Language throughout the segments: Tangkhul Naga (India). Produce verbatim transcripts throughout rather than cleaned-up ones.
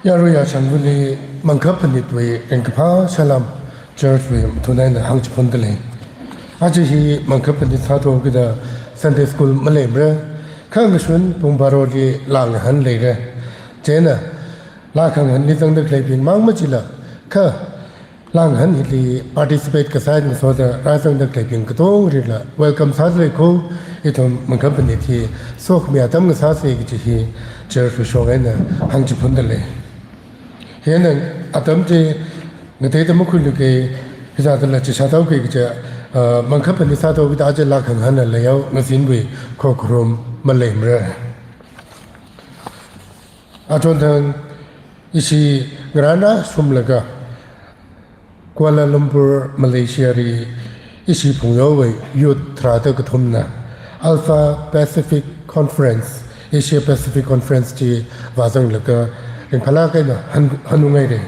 Yarui yashangwuili Mangkhap Phanitwui ringkaphā salam church wui mathun eina hāngchiphundalei. Aja hi Mangkhap Phanit sāthu kida Sunday school maleimara, kha ngashun pung baroli laa ngahān leira. Chieina laa khangahānli zangda khaleibing mang machila, kha laa ngahān hili participate kasā eina ngasoda rāzangda khaleibing katongalila welcome sādalei ko. Ithum Mangkhap Phanit hi sokhami atam ngasāsa kaji hi church wui shong eina hāngchiphundalei. Hieina atam chi ngateida makhuiluka, hithādala chi sāthuka kaja, ah, Mangkhap Phanit sāthu kida aja laa khangahānla leiyao ngazinwui khokharum maleimara. Achonthang ishi ngarāna shumlaga Kuala Lumpur, Malaysia li ishi phungyowui youth tharāda kathumna Alpha Pacific Conference, Asia Pacific Conference chi vāzanglaga ringphālāk eina hān, hānungaira.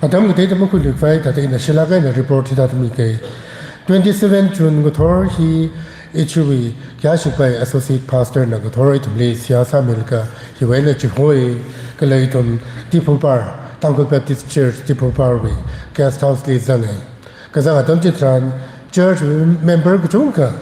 Atam ngateida makhuiluivai, thāda ina shilāk eina report hithāda mika. Twenty-seven June ngathor hi H U wui kayāshikpai associate pastor na ngathor ithumli seihā sāmilaga hiwui eina chihoi, kala ithum Diphupar, Tangkhul Baptist Church Diphupar wui guest house li zanga. Kazang atam chitharan church member kachungkha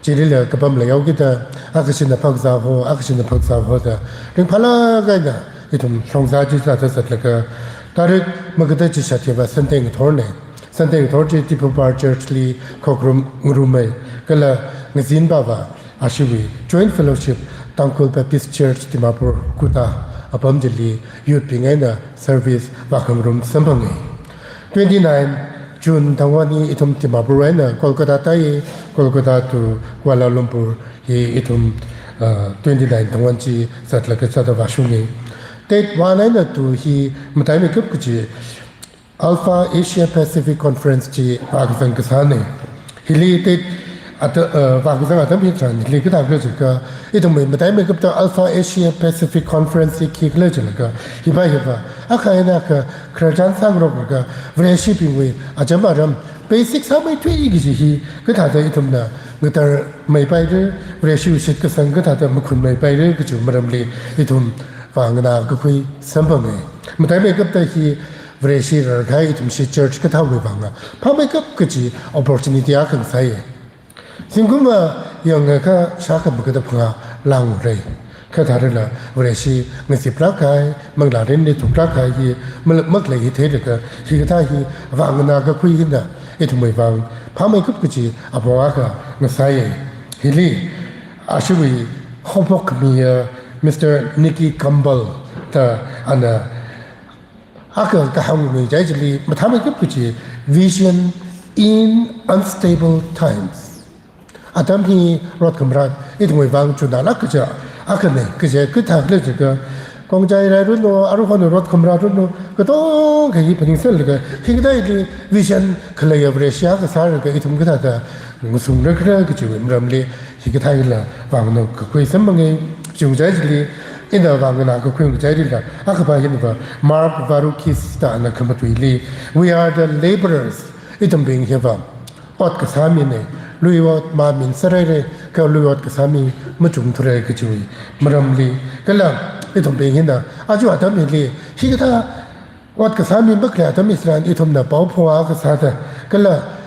chilila kapam leiyao kida, akhashina phakzā ho, akhashina phakzā ho da ringphālāk eina ithum shongzā chi sāda zatlaga, tarik makada chishat hiva Sunday ngathorna. Sunday ngathor chi Diphupar Church li khokharum ngarumai, kala ngazin pava ashiwui Joint Fellowship Tangkhul Baptist Church Dimapur Kuta apam chili youth bing eina service vākhangarum samphanga. Twenty-nine June thangwui eina ithum Dimapur eina Kolkata tāi, Kolkata to Kuala Lumpur hi ithum, ah, twenty-nine thangwui eina chi zatlaga sāda vāshunga. Date one eina two hi mataimeikap kaji Alpha Asia Pacific Conference chi vākazang kasāna. Hili date ata, uh, vākazang atam hitharan hili kathā khala jiakha, ithumwui mataimeikapta Alpha Asia Pacific Conference hi khikhala jilaga, hiva hiva akha eina akha khararchan sāngaroklaga Vareshibingwui acham aram basic sāmeithui kaji hi kathāda ithumna ngatarmeipaira, Vareshiwui shitkasang kathāda makhunmeipaira kaji maramli ithum vānganā kakhui samphanga. Mataimeikapta hi Vareshi rarkahai ithumshi church kathāwui vāngaphāmeikap kaji opportunity akha ngasāya. Zingkum yangakha shākha makada phangā langrai. Kha tharala Vareshi ngaziplāk kahai, manglārinli thuklāk kahai hi malap makhalei hi theilaga, hikathā hi vānganā kakhui hina ithumwui vāng phāmeikap kaji apong akha ngasāya. Hili ashiwui haophok khamiya Mister Nicky Gumbel da ana akha kahāng mi chai chili mathāmeikap kaji Vision in Unstable Times. Atam hi rot khamrat ithumwui vāng chunālāk kaja akhana, kaja kathā khala jiakha, kongchai rairanu, aruihon rot khamratranu, katonga hi phaningsālaga, hikathā hili vision khaleiya Vareshi akha sālaga ithum kathāda ngasungra khala kajiwui maramli, hikathā hila vānganā kakhui samphanga. Chungchai chili ina vānganā kakhui ngachai hila, akhava hiva Mark Varoufakis da ana khamatuili, "We are the laborers." Ithumbing hiva ot kasā mina, lui ot mamin sāraira, kha lui ot kasā mi machungthura kajiwui maramli. Kala ithumbing hina aja atam hili, hikathā ot kasā mi makhalei atam hitharan ithumna paophok akha sāda, kala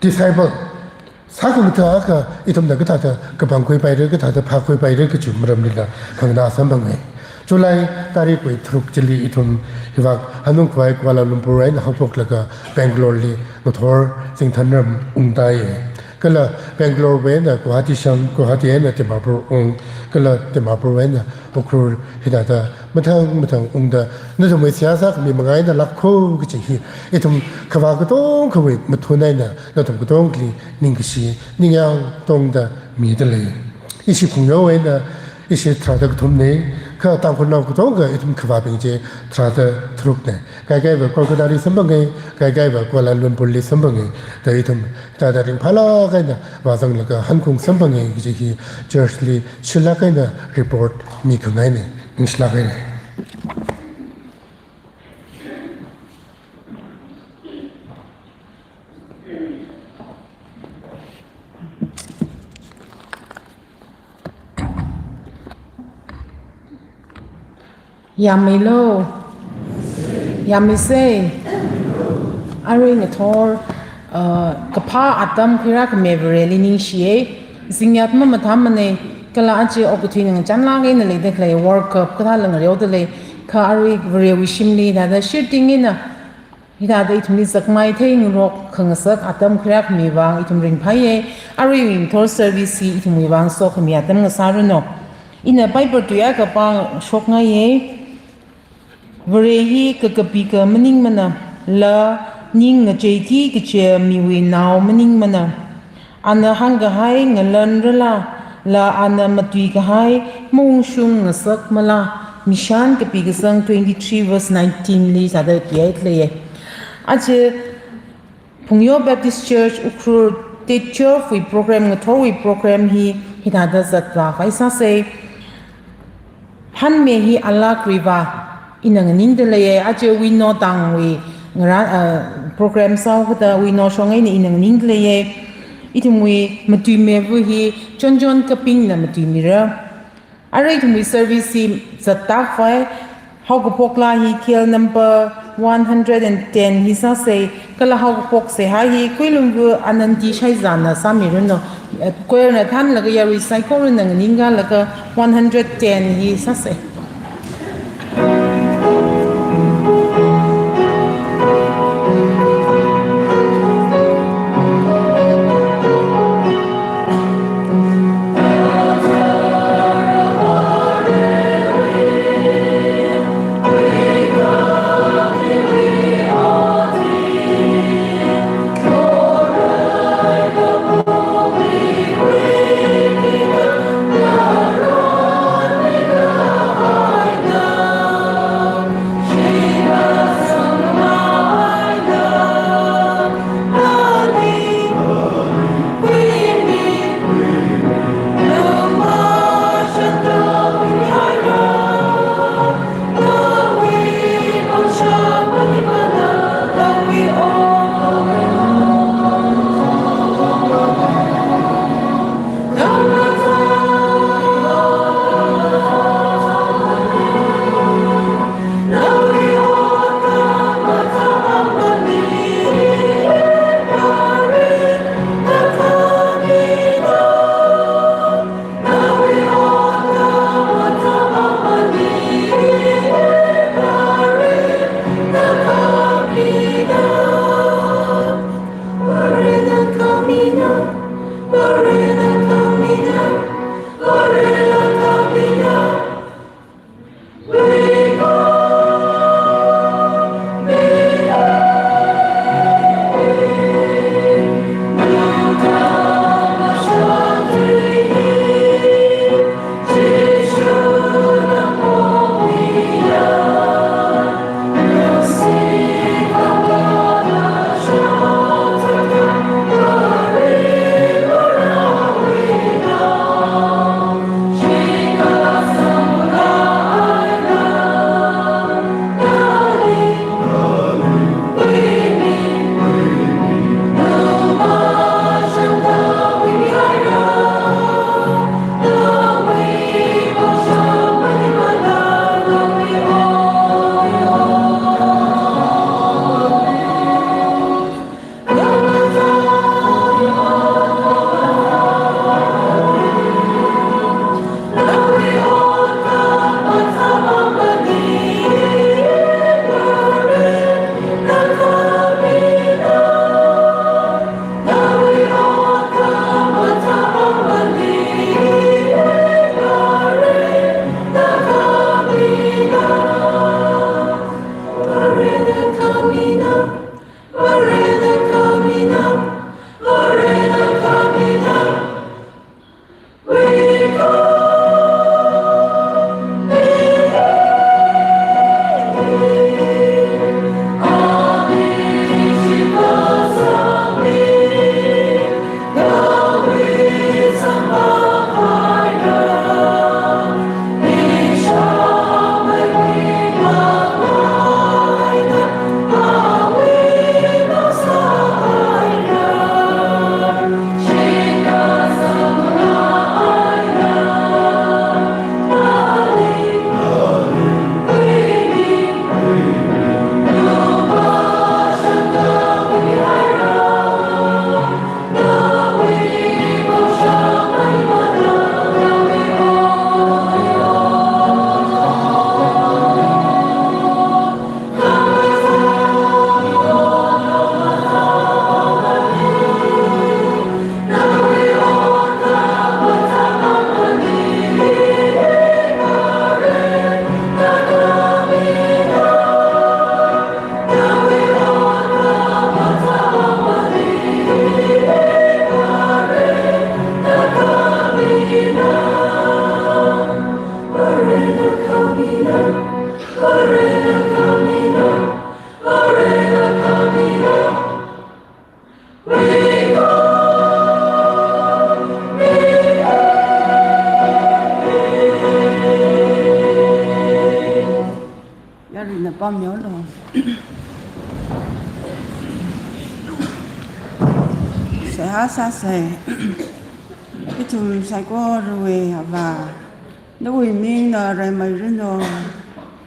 disciple sākhangatha akha ithumna kathāda kapangkhuipaira, kathāda phākhuipaira kaji maramlila khanganā samphanga. July tarikwui tharuk chili ithum hivāk hanungkhavai Kuala Lumpur eina haophoklaga Bangalore li ngathor zingthanram ungtāya. Kala Bangalore wui eina Guwahati shang, Guwahati eina Dimapur ung, kala Dimapur wui eina Ukhrul hithāda mathang mathang ungda, nathumwui seihā sākhami manga eina lākho kaji hi ithum khavā katongawui mathun eina nathum katongali ningkashi ningyāng tongda midalei. Ishi phungyo eina ishi tharāda kathumna, kha Tangkhulnao katonga ithum khavābing chi tharāda tharukna. Kaikaiva Kolkata li samphanga, kaikaiva Kuala Lumpur li samphanga. Da ithum hithāda ringphālāk eina vāzanglaga hankhaung samphanga kaji hi church li shilāk eina report mikhangaina. Ningshilāk eina. Yāmmeilo. Yāmmeisei. Arui ngathor, uh, kaphā atam khuirākhami Vareli ningshiya. Zingyat mamathāmana, kala aja okathui ngachānlāk eina leida khalei World Cup kathāla ngareoda lei, kha arui Varewui shimli thāda shirting eina hithāda ithumli zakmai theingarok khangasak atam khuirākhami vang ithum ringphāya. Aruiwui ngathor service hi ithumwui vang sokhami atam ngasāranu. Ina Bible tui akha pāshokngaiya. Vare hi kakapika maningmana, kala ning ngacheiki kachi miwui nao maningmana. Ana hāngkahai ngalanrala, kala ana matuikahai maungshung ngasakmala, Mishan kapi kasang twenty-three verse nineteen li sāda pihaida leiya. Aja Phungyo Baptist Church Ukhrul date twelve wui program, ngathorwui program hi hithāda zatvākhavai sāsa. Phanme hi alak riva ina nganingda leiya, aja Wino tangwui ngara, uh, program sāhaoda Wino shong eina ina nganingda leiya. Ithumwui matuimiva hi Chonchon Kapingna matuimira. Arui ithumwui service hi zattākhavai, haokaphok laa hi K L number one hundred and ten hi sāsa, kala haokaphok seihā hi Khuilumva Anandi Shaizanna sāmiranu. Eh, choir na thānlaga yarui saikorana nganingkalaga one hundred ten hi sāsa. Miolo. Seihā sāsei. Ithum saikorawui Avā, nawui mingna raimeiranu.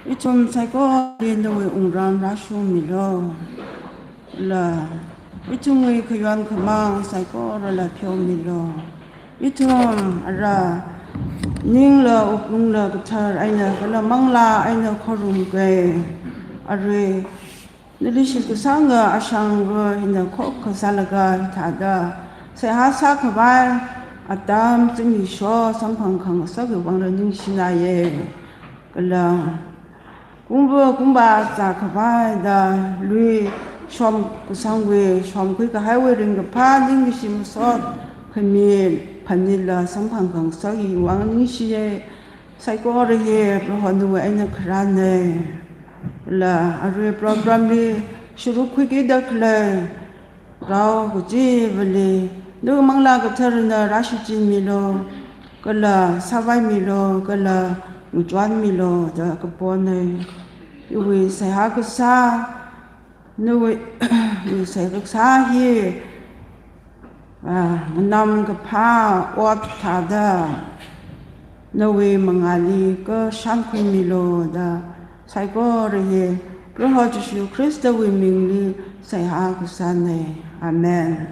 Ithum saikorali nawui wungram rāshungmilu. Kala ithumwui khayon khamāng saikorala pheomilu. Ithum ara ningla wuklungla kathar eina kala manglā eina khorumkhui. Arui nali shitkasanga ashangva hina khokkha sālaga hithāda seihā sākhavai atam zimiksho samphang khangasakwui vangla ningshinaye. Kala kungva kungva zākhavai da lui shomkasangwui, shomkhui kahaiwui ringkaphā ningkashi masot khami phanitla samphang khangasakwui vang ningshiye. Saikora hi Proho nawui eina kharāne. Kala arui programli sharuk khuikida khalei rao kachivali nawui manglā katharana rāshichinmilu, kala sāvaimilu, kala ngachonmilu da kapone. Iwui seihā kasā, nawui, nawui seihā kasā hi, ah, nganamkaphā ot thāda nawui mangāli kashankhuimilu da saikora hi Proho Jishu Khristawui mingli seihā kasāne. Amen.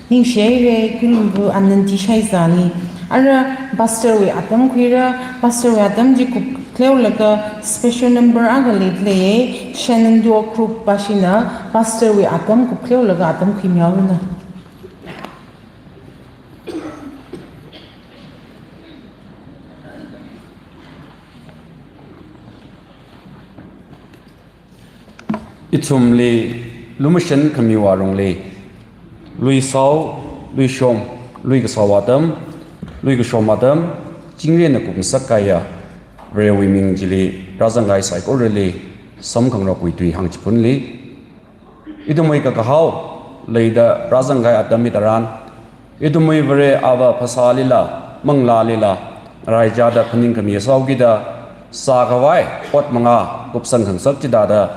Ningshihaire, Khulumbu Anandi Shaizani. Ara Pastor wui atam khuira, Pastor wui atam chi kupkleolaga special number akha leilei, Shenandoah group pāshina Pastor wui atam kupkleolaga atam khuimihaoranu. Ithumli lumashan khamiwui alungli, luisao, luishom, luikasao atam, luikashom atam, chingri eina kupngasak kahaiya Varewui ming chili rāzangkahai saikorali samkhangarokwui tui hāngchiphunli, ithumwui kakahao leida rāzangkahai atam hitharan, ithumwui Vare Avā phasālila, manglālila, raichāda phaningkhami sāhaokida, sākhavai ot mangā kupsang khangasak chithāda,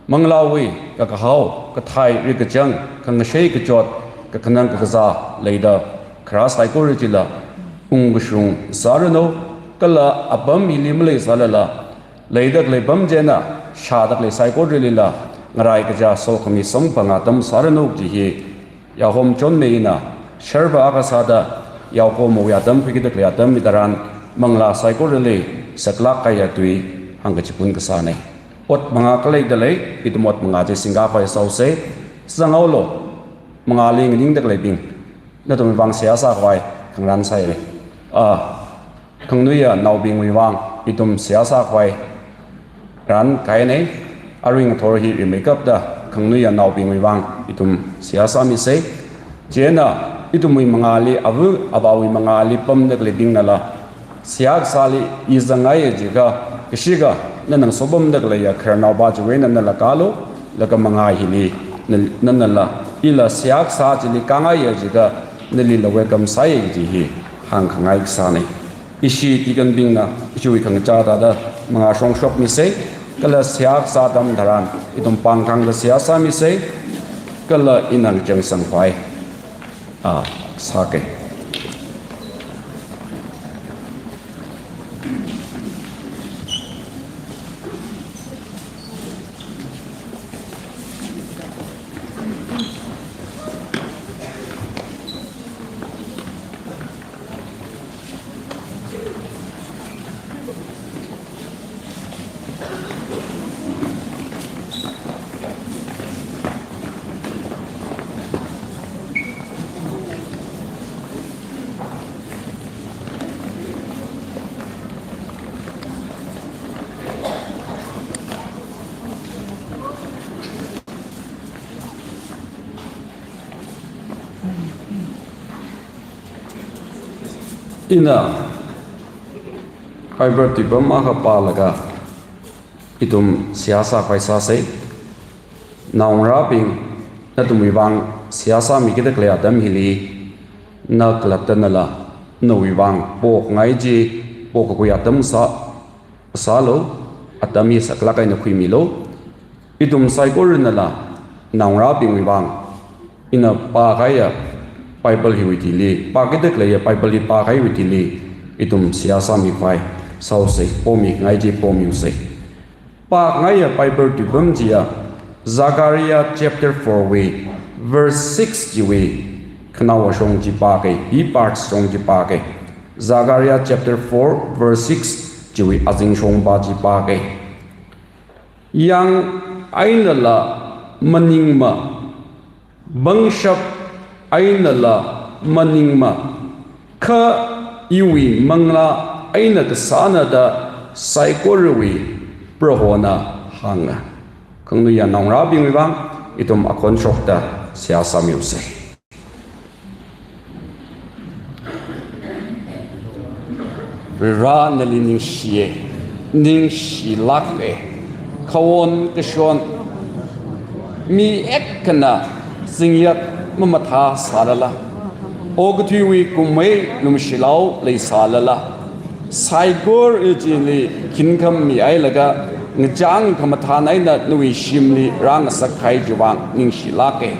manglāwui kakahao, kathai, rikkachang, khangashei kachot, kakhanang kakazā leida kharā saikora chila ungkashung sāranu, kala apam hili maleisālala, leida khalei apam chieina shāda khalei saikoralila ngarai kachā sokhami samphang atam sāranu kaji hi Yahom Chonmei ina sharva akha sāda yaokahomawui atam khuikida khalei atam hitharan manglā saikorali saklāk kahaiya tui hāngkachiphun kasāne. Ot mangā khaleida lei, ithum ot mangā chi singkakhui sāhaosei. Zanghaolu, mangāli nganingda khaleibing, nathumwui vang seihā sākhavai khangarān sāhaire. Ah, khanganuiya naobingwui vang ithum seihā sākhavai rānkahaine. Arui ngathor hi rimeikapta khanganuiya naobingwui vang ithum seihā sāmisei. Chieina ithumwui mangāli, ava avāwui mangāli pamda khaleibingnala seihā kasāli i zangngai jiakha, kashikha nana ngasopamda khaleiya khararnaopa chiwui eina nala kālu, laga mangā hili na, nanala ila seihā kasā chili kāngai jiakha nalila welcome sāi kaji hi hāngkhangai kasāne. Ishi deaconbingna ishiwui khangachā thāda mangā shongshokmisei, kala seihā kasā atam tharan ithum pāngkhangda seihā sāmisei, kala ina ngachangsangkhavai, ah, sāke. Ina Bible tuipam akha pālaga ithum seihā sākhavai sāsei. Naongarābing, nathumwui vang seihā sāmikida khalei atam hili, na khalatta nala nawui vang pokngai chi pokakhui atam sā, sālu, atam hi saklāk eina khuimilu. Ithum saikoranala naongarābingwui vang ina pākahaiya Bible hiwui thili, pākida khaleiya Bible hi pākahaiwui thili, ithum seihā sāmikhavai sāusei, pomingai chi pomiusei. Pākahaiya Bible tuipam chiya Zechariah chapter four wui verse six chiwui khanao shong chi pākei, B part shong chi pākei. Zechariah chapter four verse six chiwui azingshongva chi pākei. Yang einala maningma, pangshap einala maningma, kha iwui manglā eina kasāna da saikorawui Prohona hānga. Khangnuiya naongarābingwui vang ithum akhon shokta seihā sāmiusei. Varivara nali ningshiye, ningshilāke. Khawon kashon mi ekhana zingyat mamathā sālala, okathuiwui kummei lumshilao leisālala, saikora chili khinkhammi hailaga ngachang khamathān eina nawui shimli rāngasakkahai chiwui vang ningshilāke.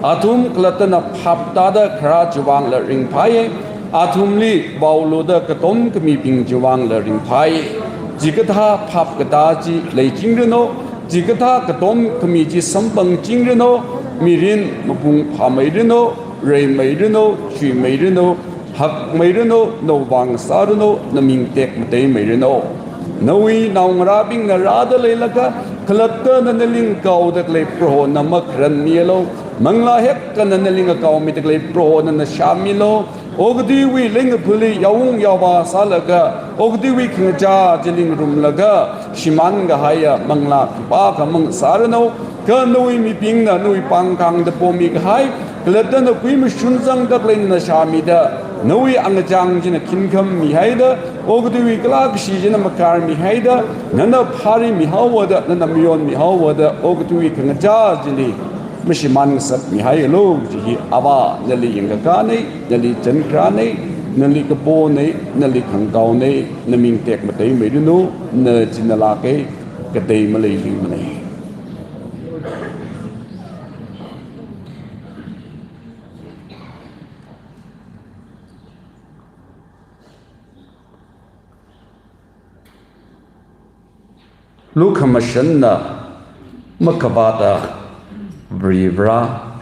Athum khalattana phap tāda kharā chiwui vangla ringphāye. Athumli vaoluda katom khamibing chiwui vangla ringphāye. Chikathā phap katā chi leichingranu, chikathā katom khami chi samphangchingranu, mirin mapung phāmeiranu, reimeiranu, chuimeiranu, hakmeiranu, nawui vang sāranu, naming tekmateimeiranu. Nawui naongarābingna rāda leilaga, khalattana nali ngakaoda khalei Prohona makharanmialu, manglā ekhana nali ngakaomida khalei Prohona nashāmilu, okathuiwui leingaphali yaovung yaovā sālaga, okathuiwui khangachā chili ngarumlaga, shimān kahaiya manglā khipākha mang sāranu, kha nawui mibingna nawui pāng kangda pomikahai, khalattana kui mashun zangda khaleina nashāmida, nawui angachang china khinkhammi haida, okathuiwui kalākashi china makarmi haida, nana phārimi haowa da, nana mayonmi haowa da, okathuiwui khangachā chili mashimān ngasakmihaialu, chi hi Avā nali yangkakāne, nali chankharāne, nali kaponei, nali khangakaonei, naming tekmateimeiranu, na china lāke, katei maleiluimane. Lukhamashanna makhavāta Varivara,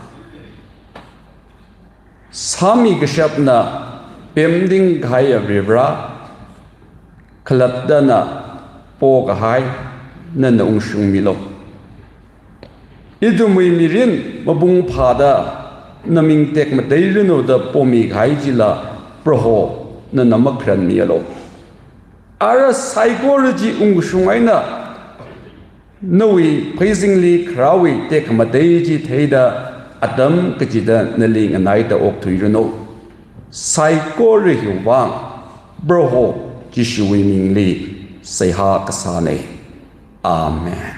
sāmi kashapna pemting kahaiya Varivara, khalattana pokahai nana ungshungmilu. Ithumwui mirin mapung phāda naming tekmateiranu da pomikahai chila Proho nana makharanmialu. Ara saikora chi ungshung eina nawui pheizingli kharāwui tekhamatei chi theida atam kachida nali nganaida okthuiranu. Saikora hiwui vang Proho Jishuwui mingli seihā kasāne. Amen.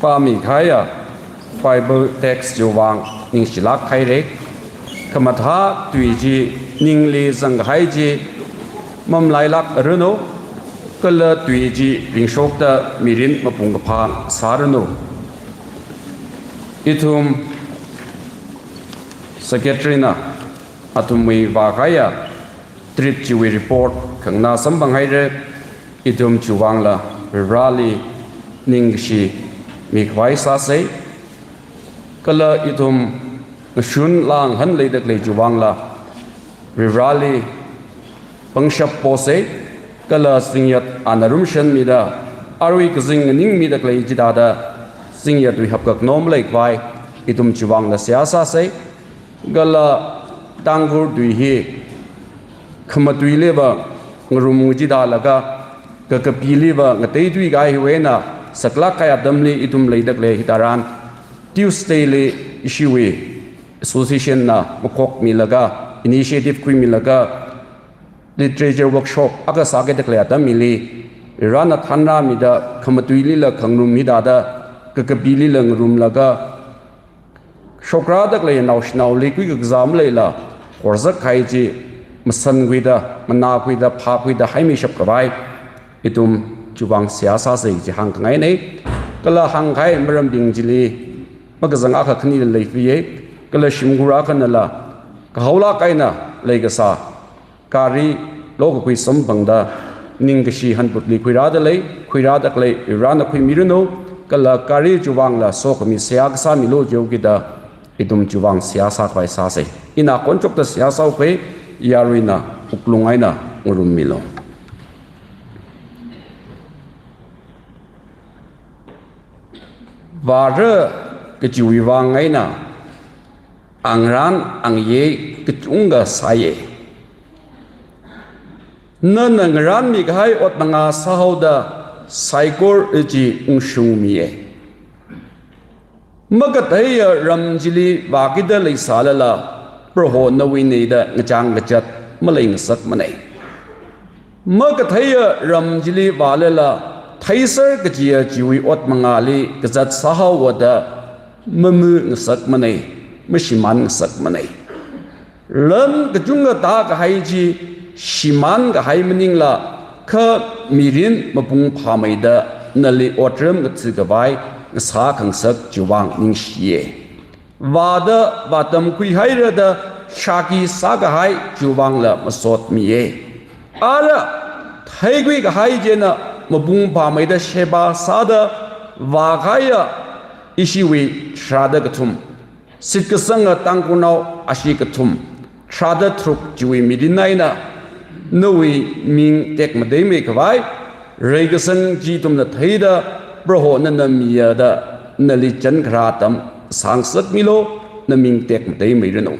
Pāmikahaiya Bible text chiwui vang ningshilāk haire. Khamathā tui chi ningli zangkahai chi mamalailākranu, kala tui chi ringshokta mirin mapung kaphā sāranu. Ithum Secretary na Athumwui vākahaiya trip chiwui report khanganā samphanghaira. Ithum chiwui vangla Vareli ningkashi mikhavai sāsa. Kala ithum ngashun langhan leida khalei chiwui vangla Vareli pangshap posa. Kala zingyat ana rumshanmida, arui kazing nganingmida khalei chithāda zingyatwui hapkhano maleikhavai ithum chiwui vangla seihā sāsa. Kala Tangkhul tui hi khamatuiliva ngarumngai chithālaga, kakapiliva ngateithuikahai hiwui eina saklāk kahai atamli ithum leida khalei hitharan Tuesday li ishiwui association na makhokmilaga, initiative khuimilaga, literature workshop akha sākida khalei atam hili, Varena thanrāmida khamatuilila khangarum hithāda, kakapilila ngarumlaga, shokrāda khalei naoshinaoli khuikakazā maleila, horzak kahai chi masankhuida, manākhuida, phākhuida haimishapkhavai ithum chiwui vang seihā sāsa chi hāngkhangaina. Kala hāngkahai marambing chili makazang akha khanila leithuiya. Kala shimkhur akhanala kahaolāk eina leikasā gari lokakhui samphangda ningkashi hanphutli khuirāda lei, khuirāda khalei Varena khuimiranu. Kala gari chiwui vangla sokhami seihā kasā milu jihaokida ithum chiwui vang seihā sākhavai sāsa. Ina konchokta seihā sāhaowa, yaruina wuklung eina ngarummilu. Vare kachiwui vang eina angarān angayei kachungkha sāya. Nana ngarānmikahai ot mangā sāhaoda saikora chi ungshungmiya. Makatheiya ram chili vākida leisālala, Proho nawuina da ngachang kazat maleingasakmana. Makatheiya ram chili vālala, theiser kajiya chiwui ot mangāli kazat sāhaowa da mamu ngasakmana, mashimān ngasakmana. Lam kachungkha tākahai chi shimānkahai maningla, kha mirin mapung phāmeida nali otram ngathakhavai ngasā khangasak chiwui vang ningshiya. Vāda vātamkhuihaira da shākhi sākahai chiwui vangla masotmiya. Ara theikhuikahai china mapung phāmeida sheba sāda vākahaiya ishiwui tharāda kathum, shitkasanga Tangkhulnao ashi kathum, tharāda tharuk chiwui mirin eina nawui ming tekmateimeikhavai, reikasang chi ithumna theida, Proho nana miya da nali chankharā atam sāngasakmilu, naming tekmateimeiranu.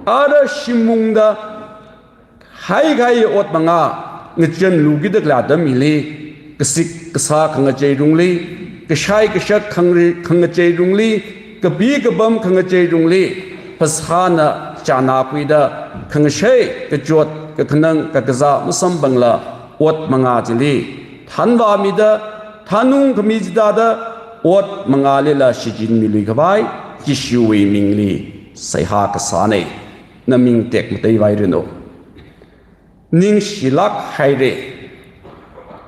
Ara shimungda haikahai ot mangā ngachanlukida khalei atam hili, kasik kasā khangacheirungli, kashai kashak khangri khangacheirungli, kapi kapam khangacheirungli, phasāna chānakhuida khangashei, kachot, kakhanang, kakazā masamphangla, ot mangā chili thanvāmida, thanungkhami chithāda ot mangālila shichinmiluikhavai Jishuwui mingli seihā kasāna. Naming tekmateivairanu. Ningshilāk haira.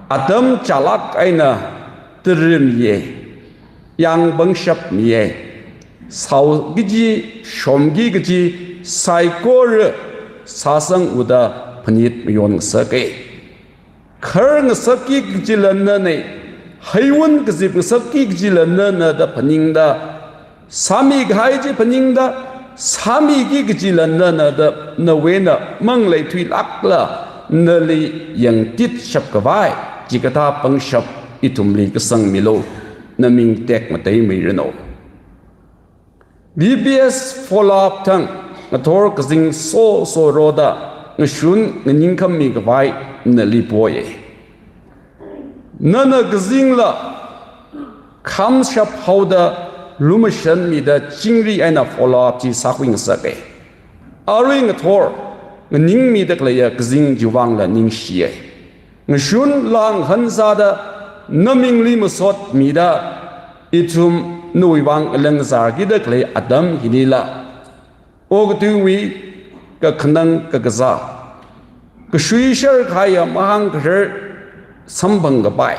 Atam chālāk eina tara̱miya. Yangpangshapmiya. Sāoki kaji, shomki kaji, saikora sāsanguda phanit mayonngasaka. Khar ngasakki kajila nana, heiwun kazip ngasakki kajila nana da phaningda, sāmikahai chi phaningda, sāmiki kajila nana da nawui eina mangleithuilākla nali yangtitshapkhavai chikathā pangshap ithumli kasangmilu, naming tekmateimeiranu. V B S follow up thang ngathor kazing soso roda ngashun nganingkhammikhavai nali poya. Nana kazingla khamshap haoda lumashanmida chingri eina follow up chi sākhuingasaka. Arui ngathor nganingmida khaleiya kazing chiwui vangla ningshiya. Ngashun langhan sāda namingli masotmida, ithum nawui vang ngalāng zārkida khalei atam hinila, okathuiwui kakhanang kakazā, kashuishar kahaiya mahāngkharar samphangkapai,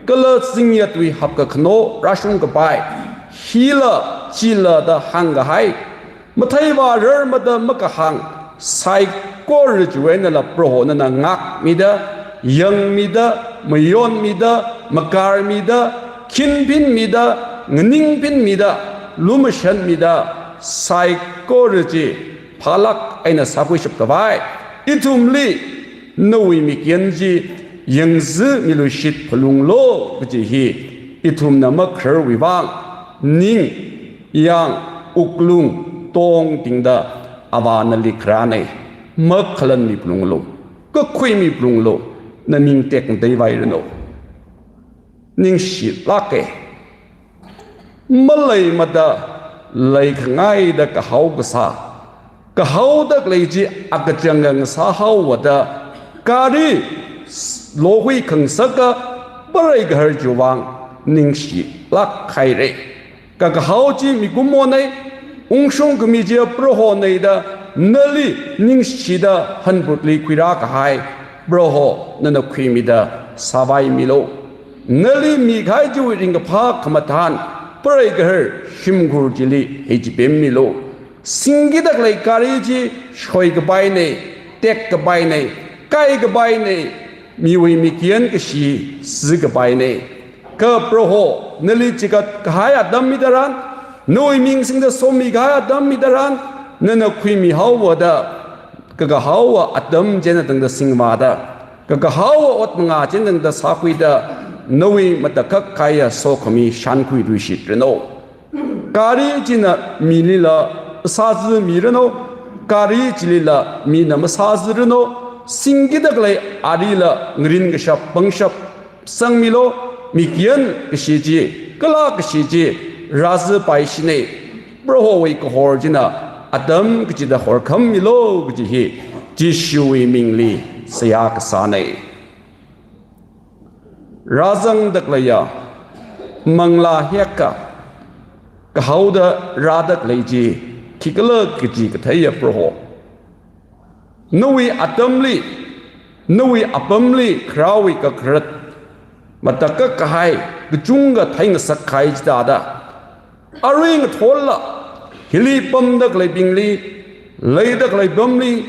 kala zingyatwui hapkakhano rāshungkapai, hila chila da hāngkahai, matheivārar mada makahāng, Saikora chiwui einala Proho nana ngākmida, yangmida, mayonmida, makarmida, khinphinmida, nganingphinmida, lumashanmida, saikora chi phālāk eina sākhuishap khavai, ithumli nawui mikyan chi yangzimiluishit phalunglu kaji hi ithumna makhararwui vang, ning, yāng, wuklung tongtingda Avā nali kharāna, makhalanmi phalunglu, kakhuimi phalunglu, naming tekmatei vairanu. Ningshilāka. Maleimada leikhangaida kahao kasā, kahaoda khalei chi akachanga ngasāhaowada, gari s-, lokhui khangasaka pareigahar chiwui vang ningshilāk haira. Kakahao chi mikumona, ungshung khami chi Prohona da nali ningshida hanphutli khuirā kahai Proho nana khuimida sāvaimilu. Nali mikahai chiwui ringkaphā khamathān pareigahar shimkhur chili heichipemmilu. Singkida khalei gari chi shoikapaina, tekkapaina, kaikapaina, miwui mikyan kashi sikapaina. Kha Proho nali chikat kahai atam hitharan, nawui ming singda somikahai atam hitharan, nana khuimihaowada, kakahaowa atam chieina tangda singvāda, kakahaowa ot mangā chieina tangda sākhuida, nawui matakhak kahaiya sokhami shānkhuiluishitranu. Gari china milila sāzimiranu, gari chilila mina masāziranu, singkida khalei arila ngarin kashap pangshap sangmilu, mikyan kashi chi, kala kashi chi rāzipaishina, Prohowui kahor china atam kachida horkhammilu kaji hi Jishuwui mingli seihā kasāna. Rāzangda khaleiya manglā hiyākha kahaoda rāda khalei chi khikhala kaji katheiya Proho, nawui atamli, nawui apamli kharāwui kakharat, matakhak kahai kachungkha theingasak kahai chithāda, arui ngathorla hili pamda khaleibingli, leida khalei pamli,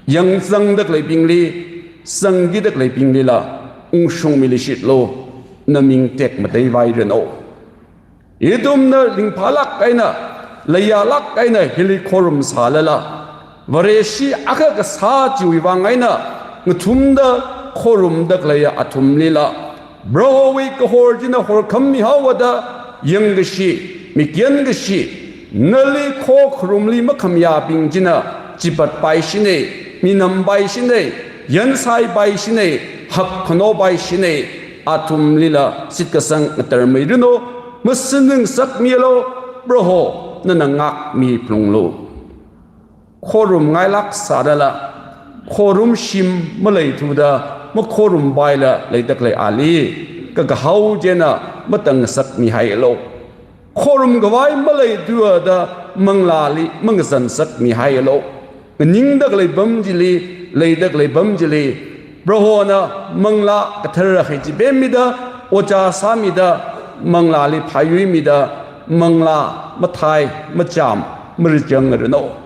yangzangda khaleibingli, zangkida khaleibinglila ungshungmiluishitlu, naming tekmatei vairanu. Ithumna ringphālāk eina, leiyālāk eina hili khorum sālala, Vareshi akha kasā chiwui vang eina ngathumda khorumda khaleiya athumlila, Prohowui kahor china horkhammihaowada, yangkashi, mikyan kashi, nali khokharumli makhamayābing china chipatpaishina, minampaishina, yansaipaishina, hakkhanoppaishina, athumlila shitkasang ngatarmeiranu, masinungsakmilu, Proho nana ngākmi phalunglu. Khorum ngailāk sādala, khorum shim maleithuda, makhorumpaila leida khalei ali, kakahao chieina matangngasakmihaialu. Khorumkhavai maleithuda manglāli mangazansakmihaialu. Nganingda khalei pam chili, leida khalei pam chili, Prohona manglā kathara heichipemmida, ojā sāmida, manglāli phāyuimida, manglā mathei, machām, marichangranu.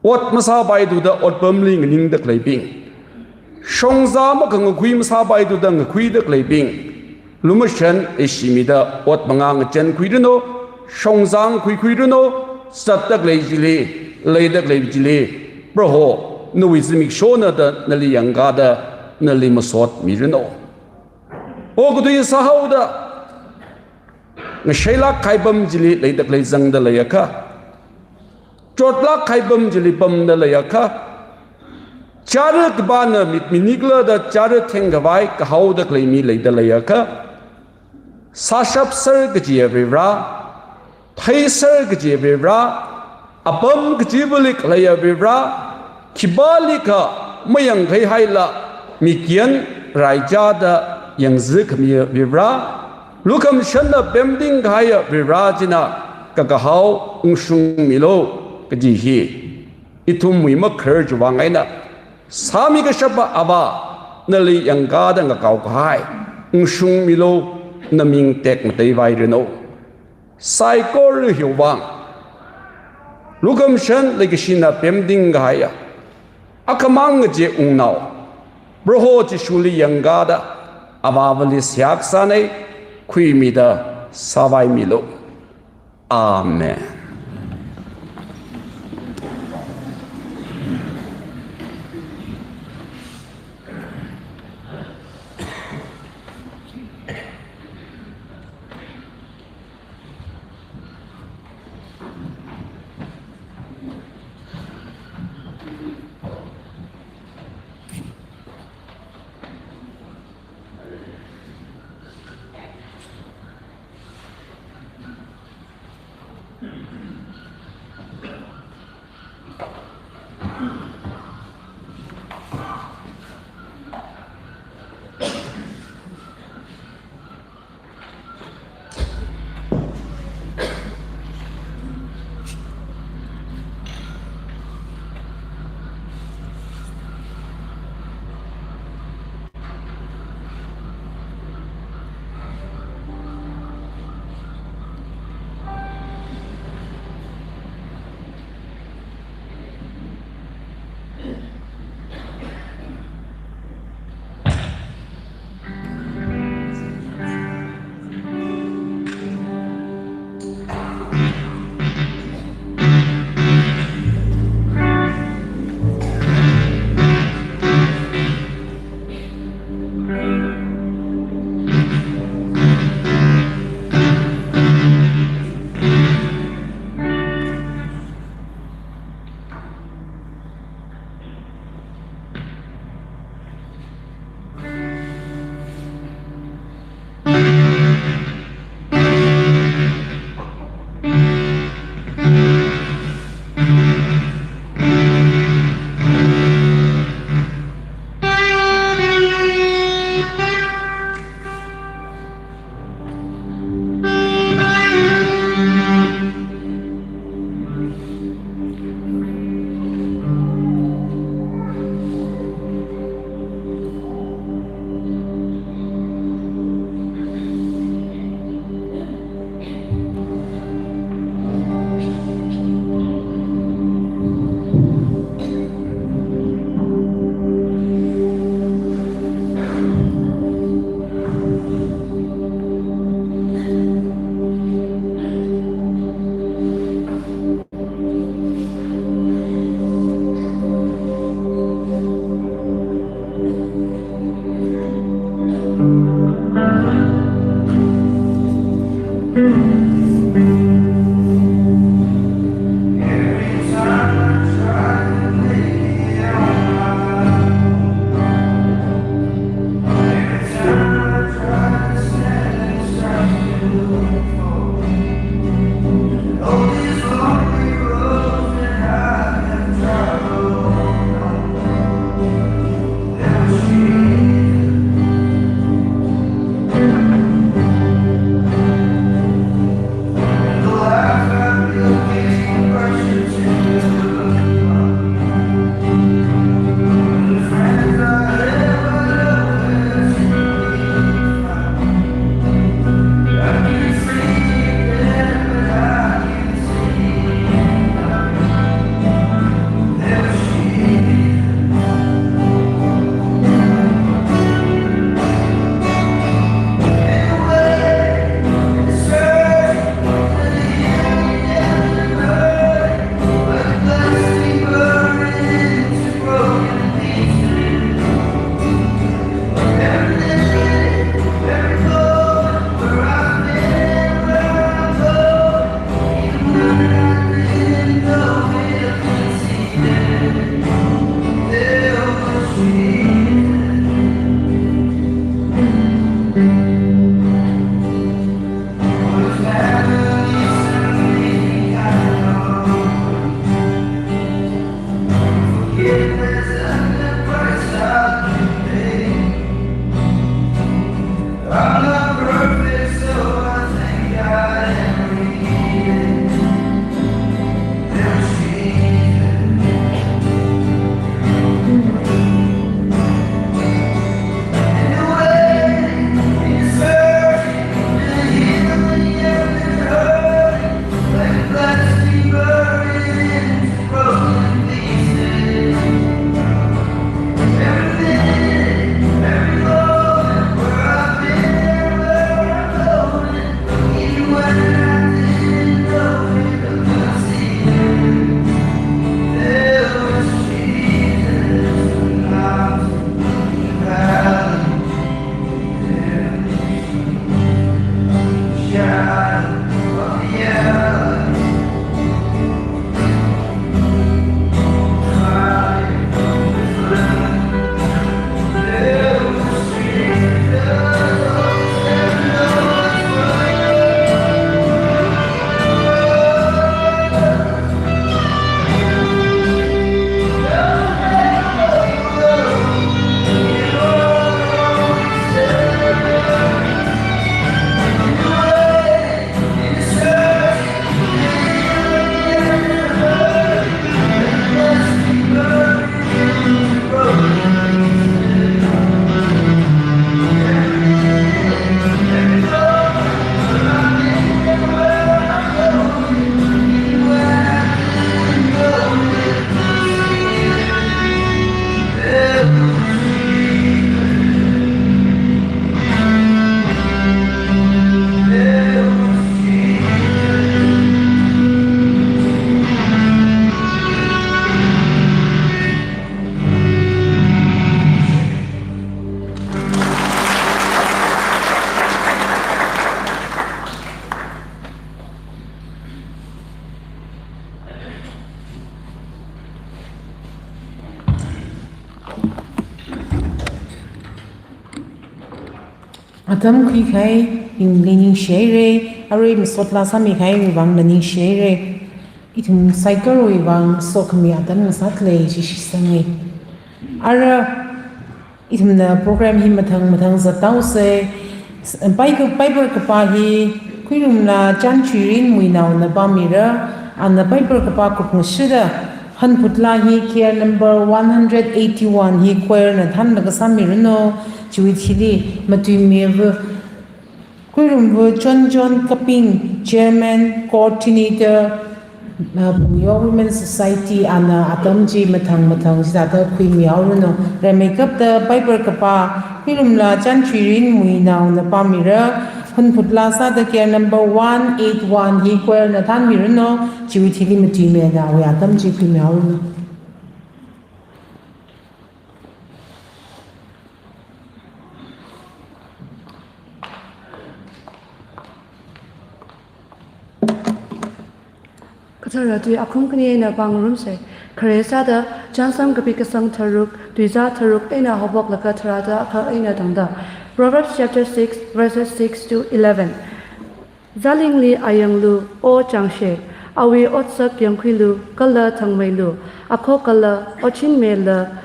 Ot masāpaithuda otpamli nganingda khaleibing, shongza makhangakhui masāpaithuda ngakhuida khaleibing, lumashan eishimida ot mangā ngachankhuiranu, shongza ngakhuikhuiranu, zatda khalei chili, leida khalei chili, Proho, nawui zimikshona da nali yangkāda, nali masotmiranu. Okathui sāhaoda, ngashāilāk kahai pam chili leida khalei zangda leiakha, chotlāk kahai pam chili pamda leiakha, chara kapāna mit minikla da chara thengkhavai kahaoda khalei mi leida leiakha, sāshapser kajiya Varivara, theiser kajiya Varivara, apam kachivali khaleiya Varivara, khipālikha mayangkhaihaila, mikyan raichāda yangzi khamiya Varivara, lukhamashanna pemting kahaiya Varivara china kakahao ungshungmilu kaji hi ithumwui makharar chiwui vang eina, sāmi kashapa Avā, nali yangkāda ngakao kahai, ungshungmilu, naming tekmatei vairanu. Saikora hiwui vang, Lukhamashan leikashina pemting kahaiya, akhamang kaje wungnao, Proho Jishuli yangkada, Avāvali seihā kasānei, khuimida sāvaimilu. Amen. Atam khuikahai ning ningshihaira, arui masot laa sāmikahaiwui vang ningshihaira. Ithum saikorowui vang sokhami atam ngasālei chi shitsanga. Ara ithumna program hi mathang mathang zathaosa. Pai-, Bible kapā hi Khuirumla Chanchuirin Muinaona pāmira, ana Bible kapā kupngashuda Hanphut Laa hi K R number one hundred eighty-one hi choir na thānlaga sāmiranu, chiwui thili matuimiva Khuirumva John John Kaping, Chairman, Coordinator, uh, Phungyo Women Society, ana atam chi mathang mathang chithāda khuimihaoranu. Rimeikapta Bible kapā Khuirumla Chanchuirin Muinaona pāmira, Hanphut Laa sāda K R number one eight one hi choir na thānmiranu, chiwui thili matuimeida awui atam chi khuimihaoranu. Kathara tui akhum khani eina pāngarumsa. Khare sāda Chānsam kapi kasang tharuk, tuizā tharuk eina haophoklaga tharāda akha eina tangda. Proverbs chapter six, verses six to eleven. Zalingli ayanglu, O chāngshei, awui otsak yangkhuilu, kala thangmeilu, akho kala, otchinmela,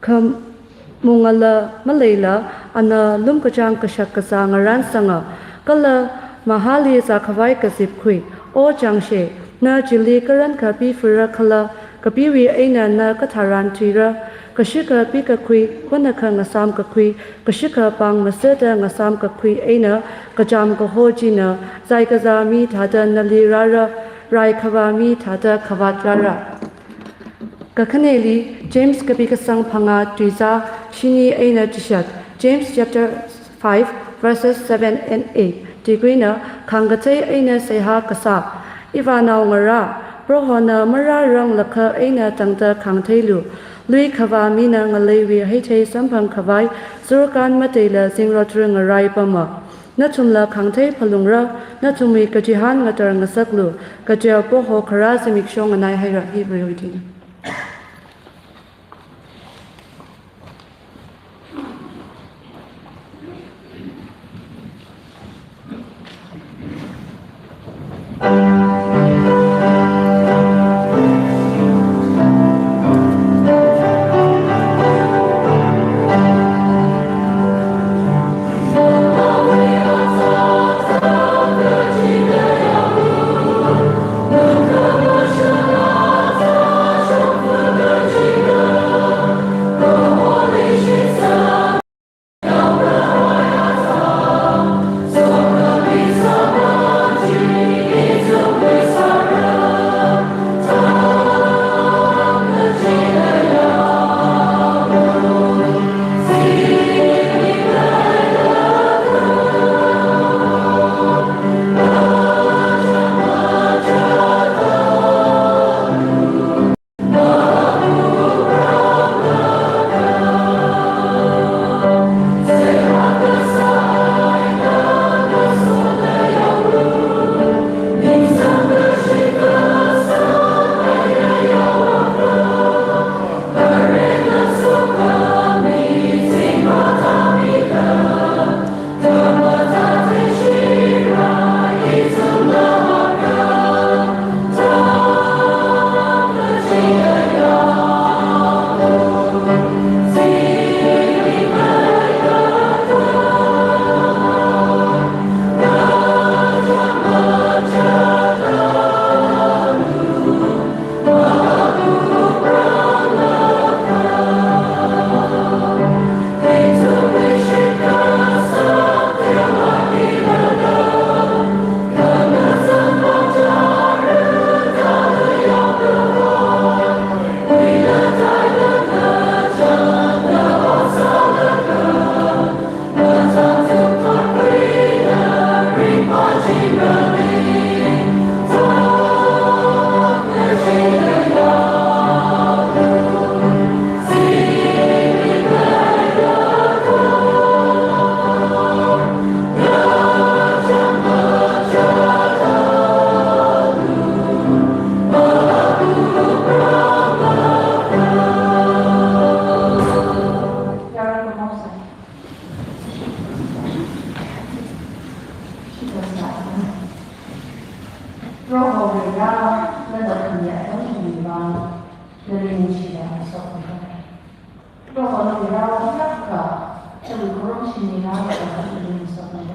khamungala maleila, ana lumkachāng kashak kazā ngaransanga, kala mahāli zākhavai kazipkhui. O chāngshei, na chili karankha pifura khala, kapiwui eina na katharan thuira, kashikha pikakhui, khonakha ngasāmkakhui, kashikha pāng masāda ngasāmkakhui eina, kachām kaho china, zai kazā mi thāda nali rāra, rai khavā mi thāda khavāt rāra. Kakhaneli, James kapi kasang phangā tuizā shini eina chishat, James chapter five, verses seven and eight. Tikhuina, khāngkathei eina seihā kasā. Ivānao ngarā, Prohona marāranglakha eina tangda khāngtheilu. Lui khavā mina ngaleiwui heithei samphang khavai, zurkān mateila zingrot ringarai pama. Nathumla khāngthei phalungra, nathumwui kachihān ngatar ngasaklu, kaja Proho kharā zimiksho nganaihaira. Hi Proho wui tingna. Nana khamiya atam khamiwui vang, nali ningshida sokmida. Prohona mirao yakka, nali khorumshimida sokmida.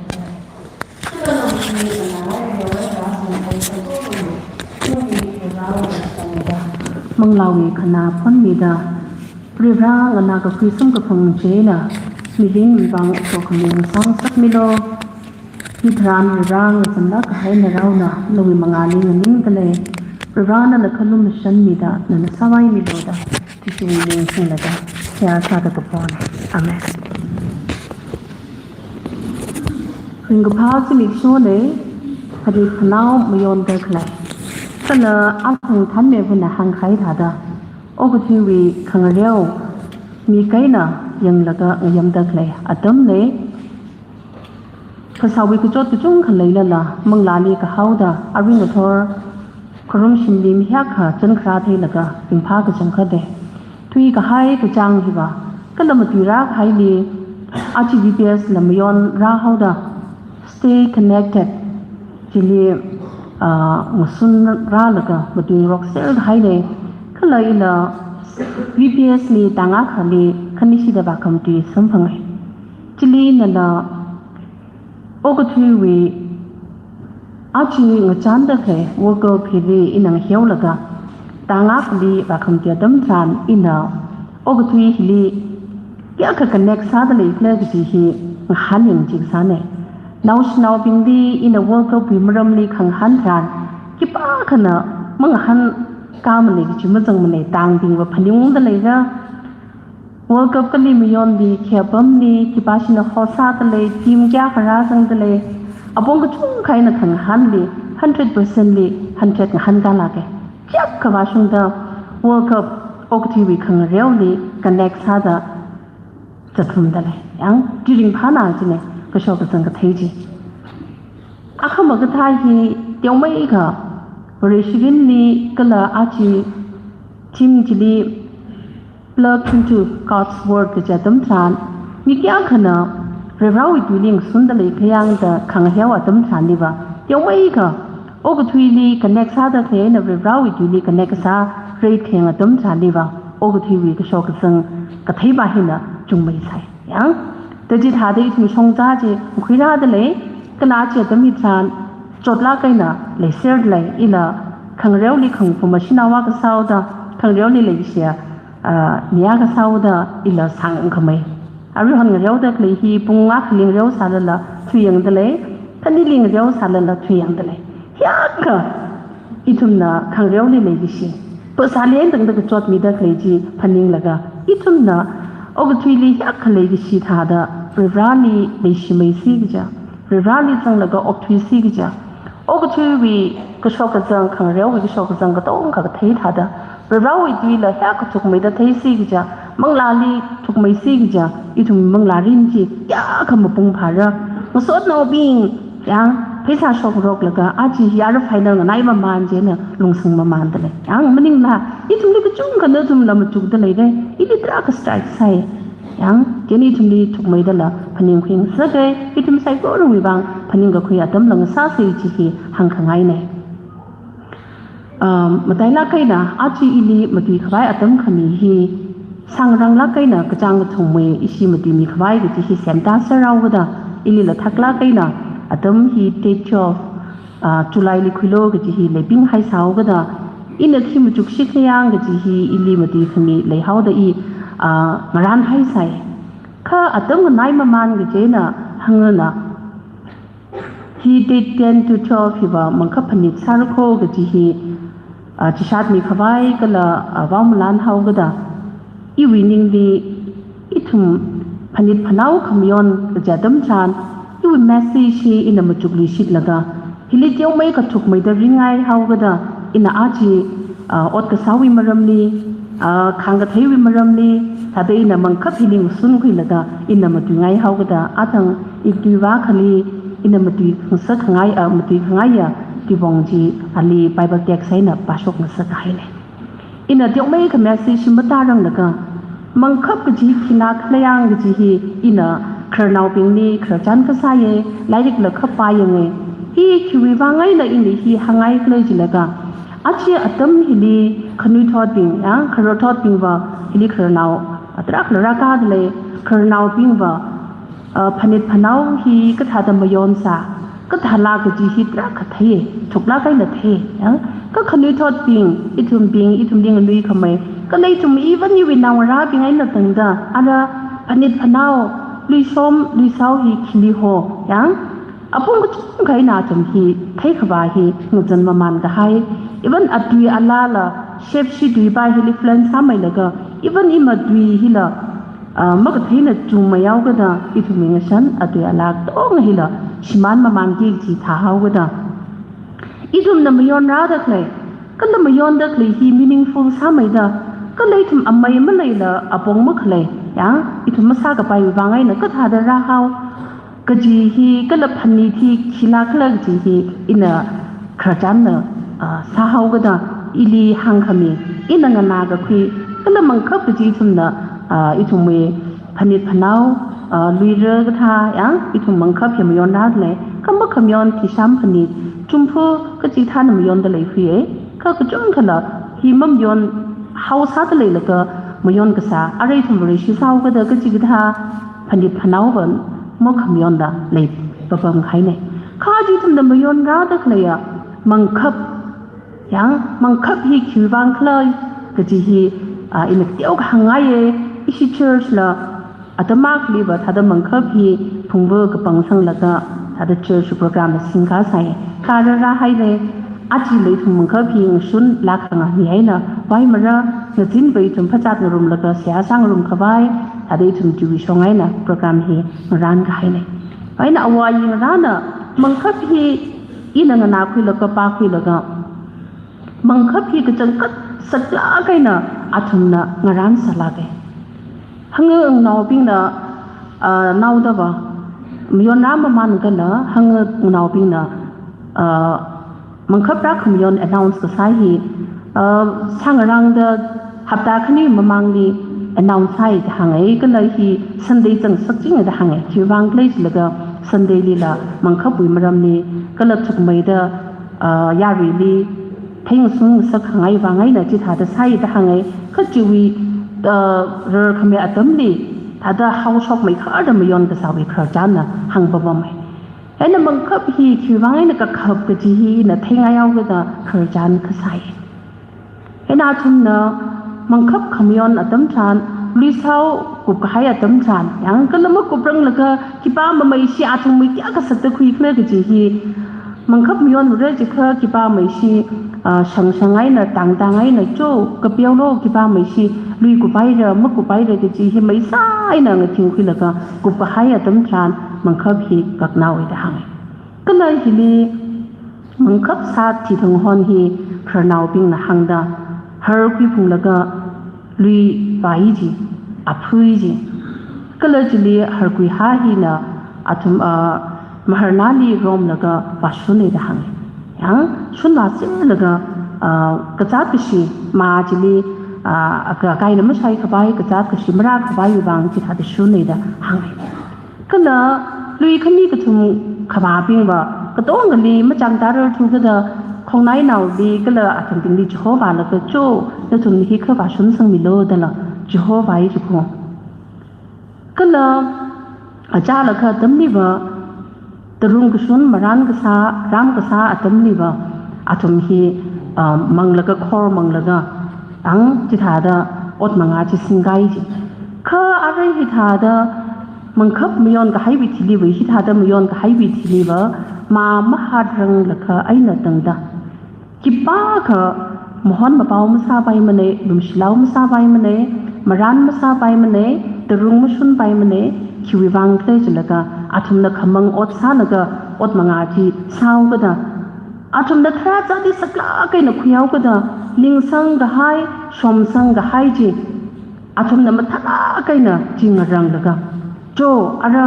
Manglāwui khanā phonmida, Varivara nganā kakhui samkaphang chieina, mirin mibang sokhami ngasangsakmilu. Hitharan Varivara ngazanlāk kahai naraona, nawui mangāli nganingdalei. Varivara nana khalumashanmida, nana sāvaimilu da, Jishuwui ming singlaga, seihā sāda kapona. Amen. Ringkaphā zimikshona, phanit phanao mayonda khalei. Kala athang thanmevana hāngkahai thāda, okathuiwui khangareo, mi kaina yanglaga ngayamda khalei atamna. Phasāwui kachot kachungkha leilala, manglāli kahaoda, aring athor, khorumshimli mi hiyākha chānkharā theilaga, ringphā kachangkhatta. Thuikahai kachāng hiva, kala matuirākahaili, aja V P S la mayonrāhaoda, stay connected, chili, ah, ngasunrālaga, matuingarokserkahaina. Kala ila V P S li tāngakhali, khanishida vākhamatui samphanga. Chili nala, okathuiwui, aja ngachānda khalei World Cup hili ina ngaheolaga, tāngakli vākhamatui atam tharan ina, okathui hili, kayākha connect sāda leikhala kaji hi ngahānyangching sāna. Naoshinaobingli ina World Cup wui maramli khangahān tharan, khipākhana mangahānkāmana kaji mazangmana, tāngbingva phaningungda leira. World Cup kali mayonli, khi apamli, khipāshina host sādalei, team kayākha rāzangdalei, apong kachungkha eina khangahānli, hundred percent li, hundred ngahānkālāka. Kayākha vāshungda, World Cup okathuiwui khangareoli, connect sāda, zatrumdalei. Yang, chi ringphāna china, kashok kazang kathei chi. Akhama kathā hi, teomeikha, Vareshi mirinli, kala aja, team chili, plug into God's word kaji atam tharan, mi kayākhana Varivarawui tuili ngasunda leikhala yangda khangaheo atam tharanliva, teomeikha, okathuili connect sāda khalei eina Varivarawui tuili connect sā rate khayang atam tharanliva, okathuiwui kashok kazang katheiva hina chungmeisai. Yang, da chithāda ithum shongza chi makhuirādalei, kala chi atam hitharan, chotlāk eina leiserdalei, ila khangareoli khangapuma shanaowa kasā haoda, khangareoli leishiya, ah, niya kasā haoda, ila sāngkhamei. Aruihon ngareoda khalei hi pung akhali ngareosālala thuiyangdalei, thanili ngareosālala thuiyangdalei. Hiyākha ithumna khangareoli leikashi, phasāli eina tangda kachotmida khalei chi phaninglaga, ithumna okathuili hiyākha leikashi thāda, Varivarali leishimeisi kaja, Varivarali zanglaga okthuisi kaja, okathuiwui kashok kazang, khangareowui kashok kazang katonga kathei thāda, Varivarawui tuila hiyākha thukmeida theisi kaja, manglāli thukmeisi kaja, ithum manglā mirin chi kayākha mapung phāra. Ngasotnaobing, yang, pheisā shokroklaga, aja hi ara final nganai mamān chieina lungsang mamāndalei. Yang, maningla, ithumli kachungkha nathumla machukdalei da, ili tarākha strike sāi. Yang, chieina ithumli thukmeidala, phaningkhui ngasaka, ithum saikorawui vang, phaningkakhui atamla ngasāsa chi hi hāngkhangaina. Um, matailāk eina, aja ili matuikhavai atam khami hi, sāngranglāk eina kachāng kathumwui ishi matuimikhavai kaji hi semta serhaokada, ilila thaklāk eina, atam hi date twelve, ah, July li khuilu kaji hi leibinghaisāhaokada, ina khi machukshikhala yang kaji hi ili matuikhami leihaoda i, ah, ngarānhaisai. Kha atam nganai mamān kaji eina hāngna, hi date ten to twelve hiva mangkhap phanit sāra kho kaji hi, ah, chishatmikhavai kala, ah, vaomalanhaokada, iwui ningli ithum phanit phanao khamayon kaja atam tharan, iwui message hi ina machukluishitlaga, hili teomeikha thukmeida ringngai haokada, ina aja, ah, ot kasāwui maramli, ah, khāngkatheiwui maramli, thāda ina mangkhap hili ngasunkhuilaga, ina matuingaihaokada, athang ituiva akhali, ina matuingasakkhangai, ah, matuikhangaiya, tuipong chi ali Bible text eina pāshok ngasakkahaina. Ina teomeikha message hi mataranglaga, mangkhap kaji khina khala yang kaji hi, ina khararnaobingli kharar chān kasāya, lairikla khapāyanga, Hi khiwui vang eina ina hi hāngngai khala jilaga, aja atam hili khanuithotbing, ya, khararthotbingva hili khararnao tarākha rākā dalei, khararnaobingva, uh, phanit phanao hi kathāda mayon sā, kathāla kaji hi tarākha thei, thuklāk eina thei, ya. Kha khanuithotbing, ithumbing, ithumli nganuikhamei, kala ithum even iwui naongarābing eina tangda, ara phanit phanao, luishom, luisao hi khili ho, ya. Apong kachungkha eina athum hi theikhavā hi ngazan mamān kahai. Even atui alala, shape shi tui bai hili influence sāmeilaga, even ima tui hila, ah, makatheina chungmei haokada, ithumwui ngashan atui ala katonga hila shimān mamānki kaji thāhaokada, ithumna mayonrāda khalei, kala mayonda khalei hi meaningful sāmeida, kala ithum amei maleila apong makhalei, ya, ithum masākapaiwui vang eina kathāda rāhao kaji hi, kala phanit hi khila khala kaji hi ina khararchanna, ah, sāhaokada ili hāngkhami, ina nganākakhui, kala mangkhap kaji ithumna, ah, ithumwui phanit phanao, ah, luira kathā, ya, ithum mangkhap hi mayonrāda lei, kha makhamayon thisham phanit, chumphu kachikathāna mayonda leikhuiya, kha kachungkhala hi mamayon haosāda leilaga mayon kasā, arui ithum Vareshi sāhaokada kachikathā phanit phanaova makhamayonda lei papam kahaina. Kha aja ithumna mayonrāda khaleiya mangkhap, ya, mangkhap hi khiwui vang khala kaji hi, ah, ina teokha hāngngaiya, ishi church la atam akhaliva thāda mangkhap hi phungva kapang sanglaga thāda church program singkasai. Kha rārāhaira, aja ithum mangkhap hi ngashunlāk kahai eina, vaimara ngazinva ithum phazat ngarumlaga seihā sāngarumkhavai, thāda ithum chiwui shong eina program hi ngarān kahaina. Eina ava yingrāna mangkhap hi ina nganākhuilaga pākhuilaga, mangkhap hi kachangkhat saklāk eina athumna ngarān sālāka. Hanga nganaobingna, ah, naodava mayonrā mamān kala hanga nganaobingna, ah, mangkhap rākhamayon announce kasā hi, ah, sāngarāngda hapta khani mamangli announce sāi da hānga, kala hi Sunday zangsakchinga da hānga. Khiwui vang khala jilaga Sunday lila mangkhapwui maramli, kala thukmeida, ah, yaruili theingasung ngasakkhangai vang eina chithāda sāi da hānga. Kha chiwui, ah, rarkhamei atamli thāda haoshokmeikharda mayon kasāwui khararchanna hāngpapama. Eina mangkhap hi khiwui vang eina kakhap kaji hi ina theingai haokada khararchan kasāya. Eina athumna mangkhap khamayon atam tharan, luisao kupkahai atam tharan, ya, kala makupranglakha khipā mameishi athumwui kayākha sakda khuikhala kaji hi mangkhap mayonra jiakha khipā meishi, ah, shangshang eina, tangtang eina, cho, kapeolo khipā meishi, lui kuphaira, makuphaira kaji hi meisā eina ngathingkhuilaga kupkahai atam tharan mangkhap hi kaknaowa da hānga. Kala hili mangkhap sāthui thang hon hi khararnaobingna hāngda, har khuiphunglaga lui vāi ji, aphui ji. Kala chili harkui ha hina athum, ah, maharnali romlaga vāshuna da hānga. Ya, shunvāsilaga, ah, kazāt kashi mā chili, ah, aka kaina mashaikhavai, kazāt kashi marākhavaiwui vang chithāda shuna da hānga. Kala lui khani kathum khavābingva katongali machang tararthukada khongnainaoli kala athumbingli chihovālaga, cho, nathum hi kha vāshunsangmilu dala chihovāi jiko. Kala achālakha atamliva tarung kashun, marān kasā, rām kasā atamliva athum hi, ah, manglaga, khor manglaga, ang chithāda ot mangā chi singkai ji. Kha arui hithāda mangkhap mayonkahaiwui thiliva, hithāda mayonkahaiwui thiliva, mā mahātranglakha eina tangda khipākha mahon mapao masāpaimana, lumshilao masāpaimana, marān masāpaimana, tarung mashunpaimana, khiwui vang khala jilaga athumna khamang ot sālaga ot mangā chi sāhaokada, athumna tharā zātli saklāk eina khuihaokada, lingsangkahai, shomsangkahai chi athumna mathālāk eina chi ngaranglaga, cho, ara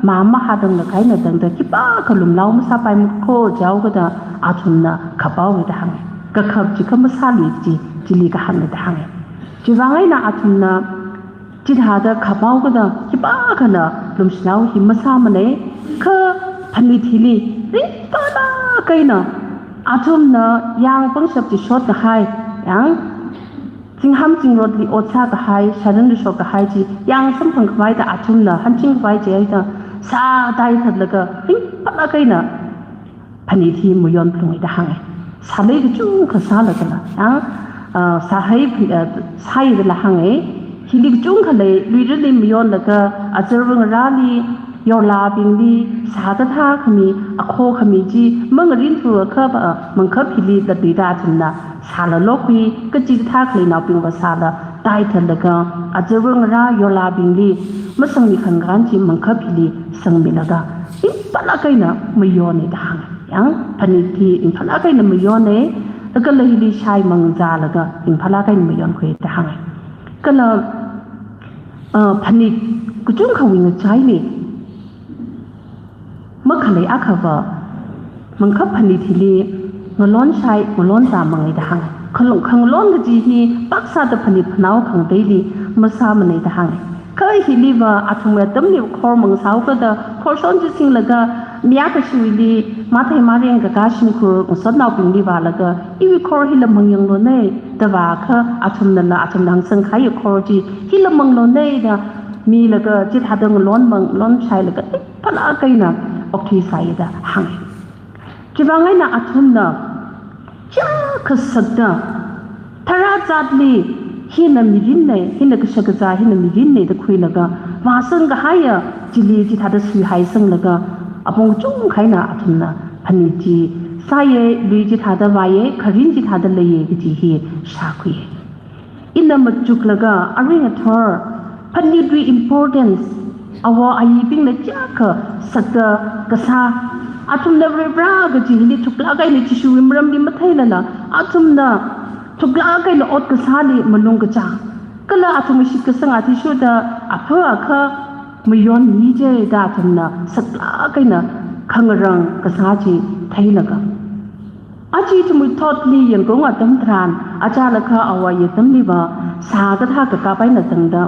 mā mahātranglakha eina tangda khipākha lumlao masāpaimana kho jihaokada athumna khaphaowa da hānga. Kakhap chi kha masālui chi, chili kahāngna da hānga. Chiwui vang eina athumna chithāda khaphaokada khipākhana lumshilao hi masāmana, kha Phanit hili ringphālāk eina, athumna yang pangshap chi shotkahai, yang zingham zingrotli ot sākahai, sharan lushokkahai chi yang samphangkhavai da athumna hanchingkhavai chihaida, sā taithatlaga ringphālāk eina phanit hi mayon phalunga da hānga. Sālei kachungkha sālaga la, yang, ah, sāhai, ah, sāya da la hānga. Hili kachungkha lei, luirali mayonlaga, azarva ngarāli, yorlābingli, sākathā khami, akho khami chi, mangarin thuakha va, mangkhap hili latluida athumna sāla lokhui, kachikathā khaleinaobingva sāla taithatlaga, azarva ngarā yorlābingli masangmi khangaran chi mangkhap hili sangmilaga, ringphālāk eina mayona da hānga. Yang phanit hi ringphālāk eina mayona, kala hili shai mangazālaga ringphālāk eina mayonkhui da hānga. Kala, ah, phanit kachungkhawui ngachaili makhalei akhava, mangkhap phanit hili ngalonshai, ngalonzā manga da hānga. Khalung, khangalon kaji hi pāksāda phanit phanao khangateili masāmana da hānga. Kha hiliva athumwui atamli khor mangasāhaokada, khorshon chi singlaga, mi akha shiwuili mathei mareng kakā shimkhur ngasotnaobingli vālaga, iwui khor hila mangyanglu nei, da vākha athumnala, athumna hāngsangkahai khor chi hila manglu nei da milaga, chithāda ngalon mang, ngalonshailaga, phālāk eina okthuisāya da hānga. Chivāng eina athumna chiyākha sakta, tharā zatli, hina mirinna, hina kashakazā, hina mirinna da khuilaga, vāsangkahaiya chili chithāda suihaisanglaga, apong kachungkha eina athumna phanit chi sāya, lui chithāda vāya, kharin chithāda leiya kaji hi shākhuiya. Ina machuklaga, arui ngathor, phanitwui importance, awo ayibingna chiyākha sakta kasā, athumna Varivarā kaji hili thuklāk eina Jishuwui maramli matheilala, athumna thuklāk eina ot kasāli malung kachā, kala athumwui shitkasang athishurda apha akha mayonmi jida athumna saklāk eina khangarang kasā chi theilaga, aja ithumwui thotli yangkhaung atam tharan, achālakha awo ayi atamliva sākathā kakap eina tangda,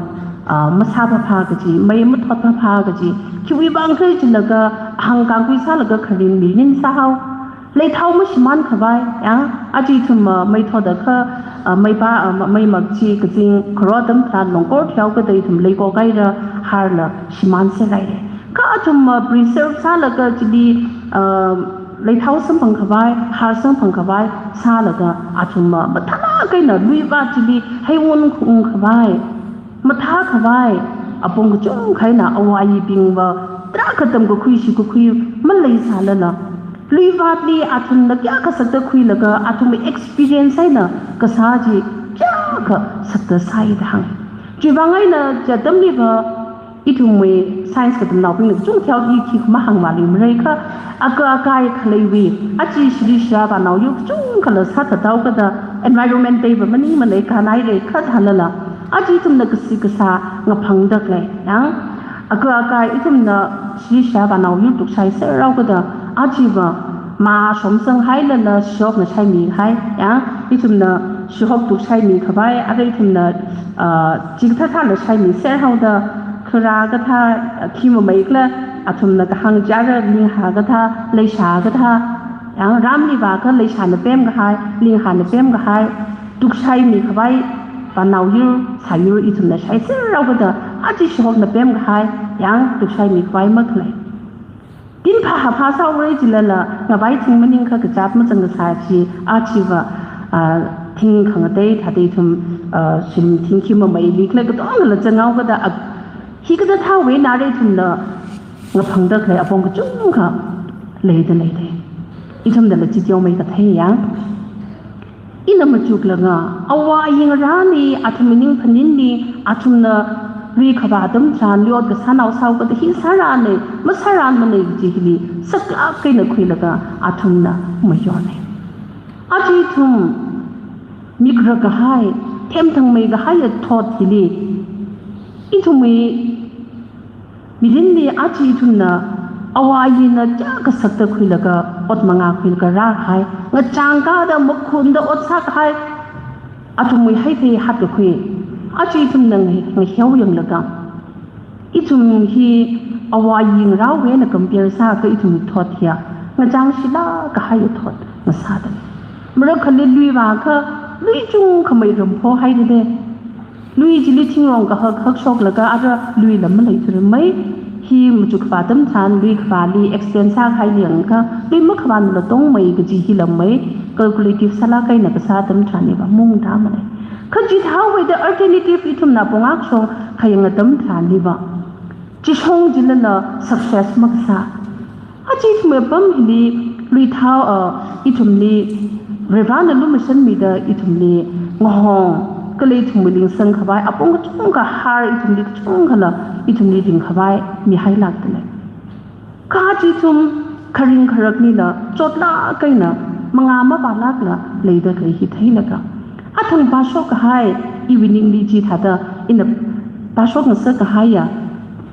ah, masāphaphā kaji, mei mathotphaphā kaji, khiwui vāng khala jilaga hāngkāngkhui sālaga kharin mirin sāhao. Leithao mashimānkhavai, ya, aja ithum, ah, mei thotda kha, ah, mei pa, ah, mei mak chi kazing kharo atam tharan longkor thihaokada ithum leikok haira, harla shimānserhaira. Kha athum, ah, preserve sālaga chili, ah, leithao samphangkhavai, har samphangkhavai sālaga athum, ah, mathālāk eina luivāt chili heiwon khaungkhavai, mathākhavai, apong kachungkha eina awo ayibingva tarākha tamkakhui shikakhui maleisālala, luivātli athumna kayākha sakta khuilaga athumwui experience eina kasā chi kayākha sakta sāi da hānga. Chivāng eina chi atamliva ithumwui science katamnaobingna kachungkha i khi mahāngmāluimareikha, aka akai khaleiwui, aja shili shirā vānao yur kachungkhala sāthathaokada environment teiva maningmanei kanaireikha thālala, aja ithumna kasi kasā ngaphangda khalei, ya, aka akai ithumna shili shirā vānao yur tukshaiserhaokada, ajava mā shomsanghailala shihokna shaimihai, ya, ithumna shihok tukshaimikhavai, ara ithumna, ah, chikathāthāla shaimiserhaoda, kharā kathā, khi mamei khala, athumna kahāng chara lingha kathā, leisha kathā, ya, ramli vākha leishana pemkahai, linghana pemkahai, tukshaimikhavai vānao yur, sāyur ithumna shaiserhaokada, aja shihokna pemkahai, ya, tukshaimikhavai makhalei. Tin phāhā phāsāhaora jilala, ngavai thing maningkha kachap mazang kasā chi, ajava, ah, thing khangatei thāda ithum, ah, shim thing khi mameili khala katongla zanghaokada, ah, hikathā thāwui eina ara ithumna ngaphangda khalei apong kachungkha leida leidei. Ithumnala chi teomeikha theiya. Ina machuklaga, awo ayi ngarāli, athumwui ning phaninli, athumna luikhavā atam tharan, lui ot kasānao sāhaokada hi sārānei, masārāmanei kaji hili saklāk eina khuilaga athumna mayonei. Aja ithum mikra kahai, themthangmei kahaiya thot hili, ithumwui mirinli aja ithumna awo ayina kayākha sakta khuilaga, ot mangā khuilaga rākahai, ngachang kāda makhunda ot sākahai, athumwui heithei hatkakhui, aja ithumna nga-, ngaheoyanglaga, ithum hi Awaying rao eina compare sākha ithumwui thot hiya ngachāngshilāk kahai thot ngasāda lei. Marakhali lui vākha, lui chungkhamei ramphokhaida lei. Lui chili thingrong kahak hakshoklaga ara luila maleithuramei. Hi machuk khavā atam tharan lui khavāli extend sākahai yangakha, lui makhavānala tongmei kaji hi lamei, calculative sālāk eina kasā atam tharanliva mungda malei. Kha chithāhaoda alternative ithumna pongakshong khayang atam tharanliva, chishong chilala success makasā. Aja ithumwui apam hili, lui thao, uh, ithumli, Varivarana lumashanmida ithumli ngahong, kala ithumwui lingsang khavai apong kachungkha har ithumli kachungkhala ithumli ringkhavai mihailākda lei. Kha aja ithum kharing kharaknila chotlāk eina mangā mapālākla leida khalei hi theilaga, athang pāshok kahai, iwui ningli chithāda ina pāshok ngasak kahaiya,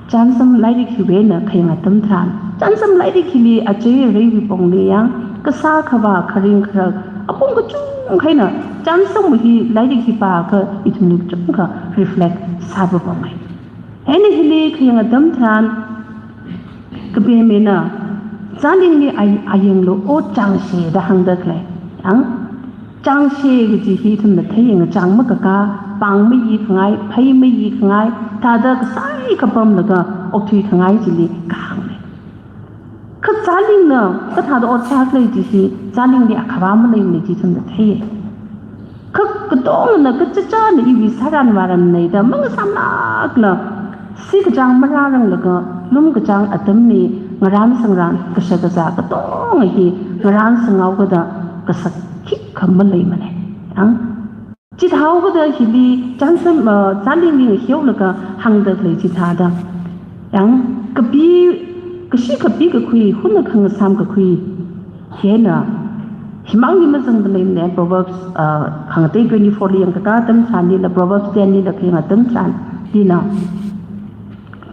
Chānsam lairik hiwui eina khayang atam tharan, Chānsam lairik hili aja areiwui pongli yang, kasā khavā kharing kharak apong kachungkha eina Chānsam hi lairik hi pākha ithumli kachungkha reflect sāpapamei. Eina hili khayang atam tharan, Kapemina, Zalingli ai-, ayanglu ot chāngsheda hāngda khalei. Yang, chāngshe kaji hi ithumna theiya, ngachāng makakā, pāng mayi khangai, phei mayi khangai, thāda kasai kapamlaga okthui khangai chili kahāng lei. Kha Zalingna kathāda ot sākhalei chi hi, Zalingli akhavā maleimana chi ithumna theiya. Kha katongana kachachāna iwui sāran vāranna da mangasāmlākla, si kachāng marāranglaga, lum kachāng atamli ngarān sangran, kashak kazā katonga hi ngarān sanghaokada kasak khikha maleimana. Yang, chithāhaokada hili Chānsam, uh, Zalingli ngahihaolaga hāngda khalei chithāda. Yang, kapi, kashi kapi kakhui, hunna khangasām kakhui. Hieina, himangli mazangda leimana, Proverbs, uh, khangatei twenty-four li yangkakā atam tharanlila, Proverbs ten lila khayang atam tharanlila,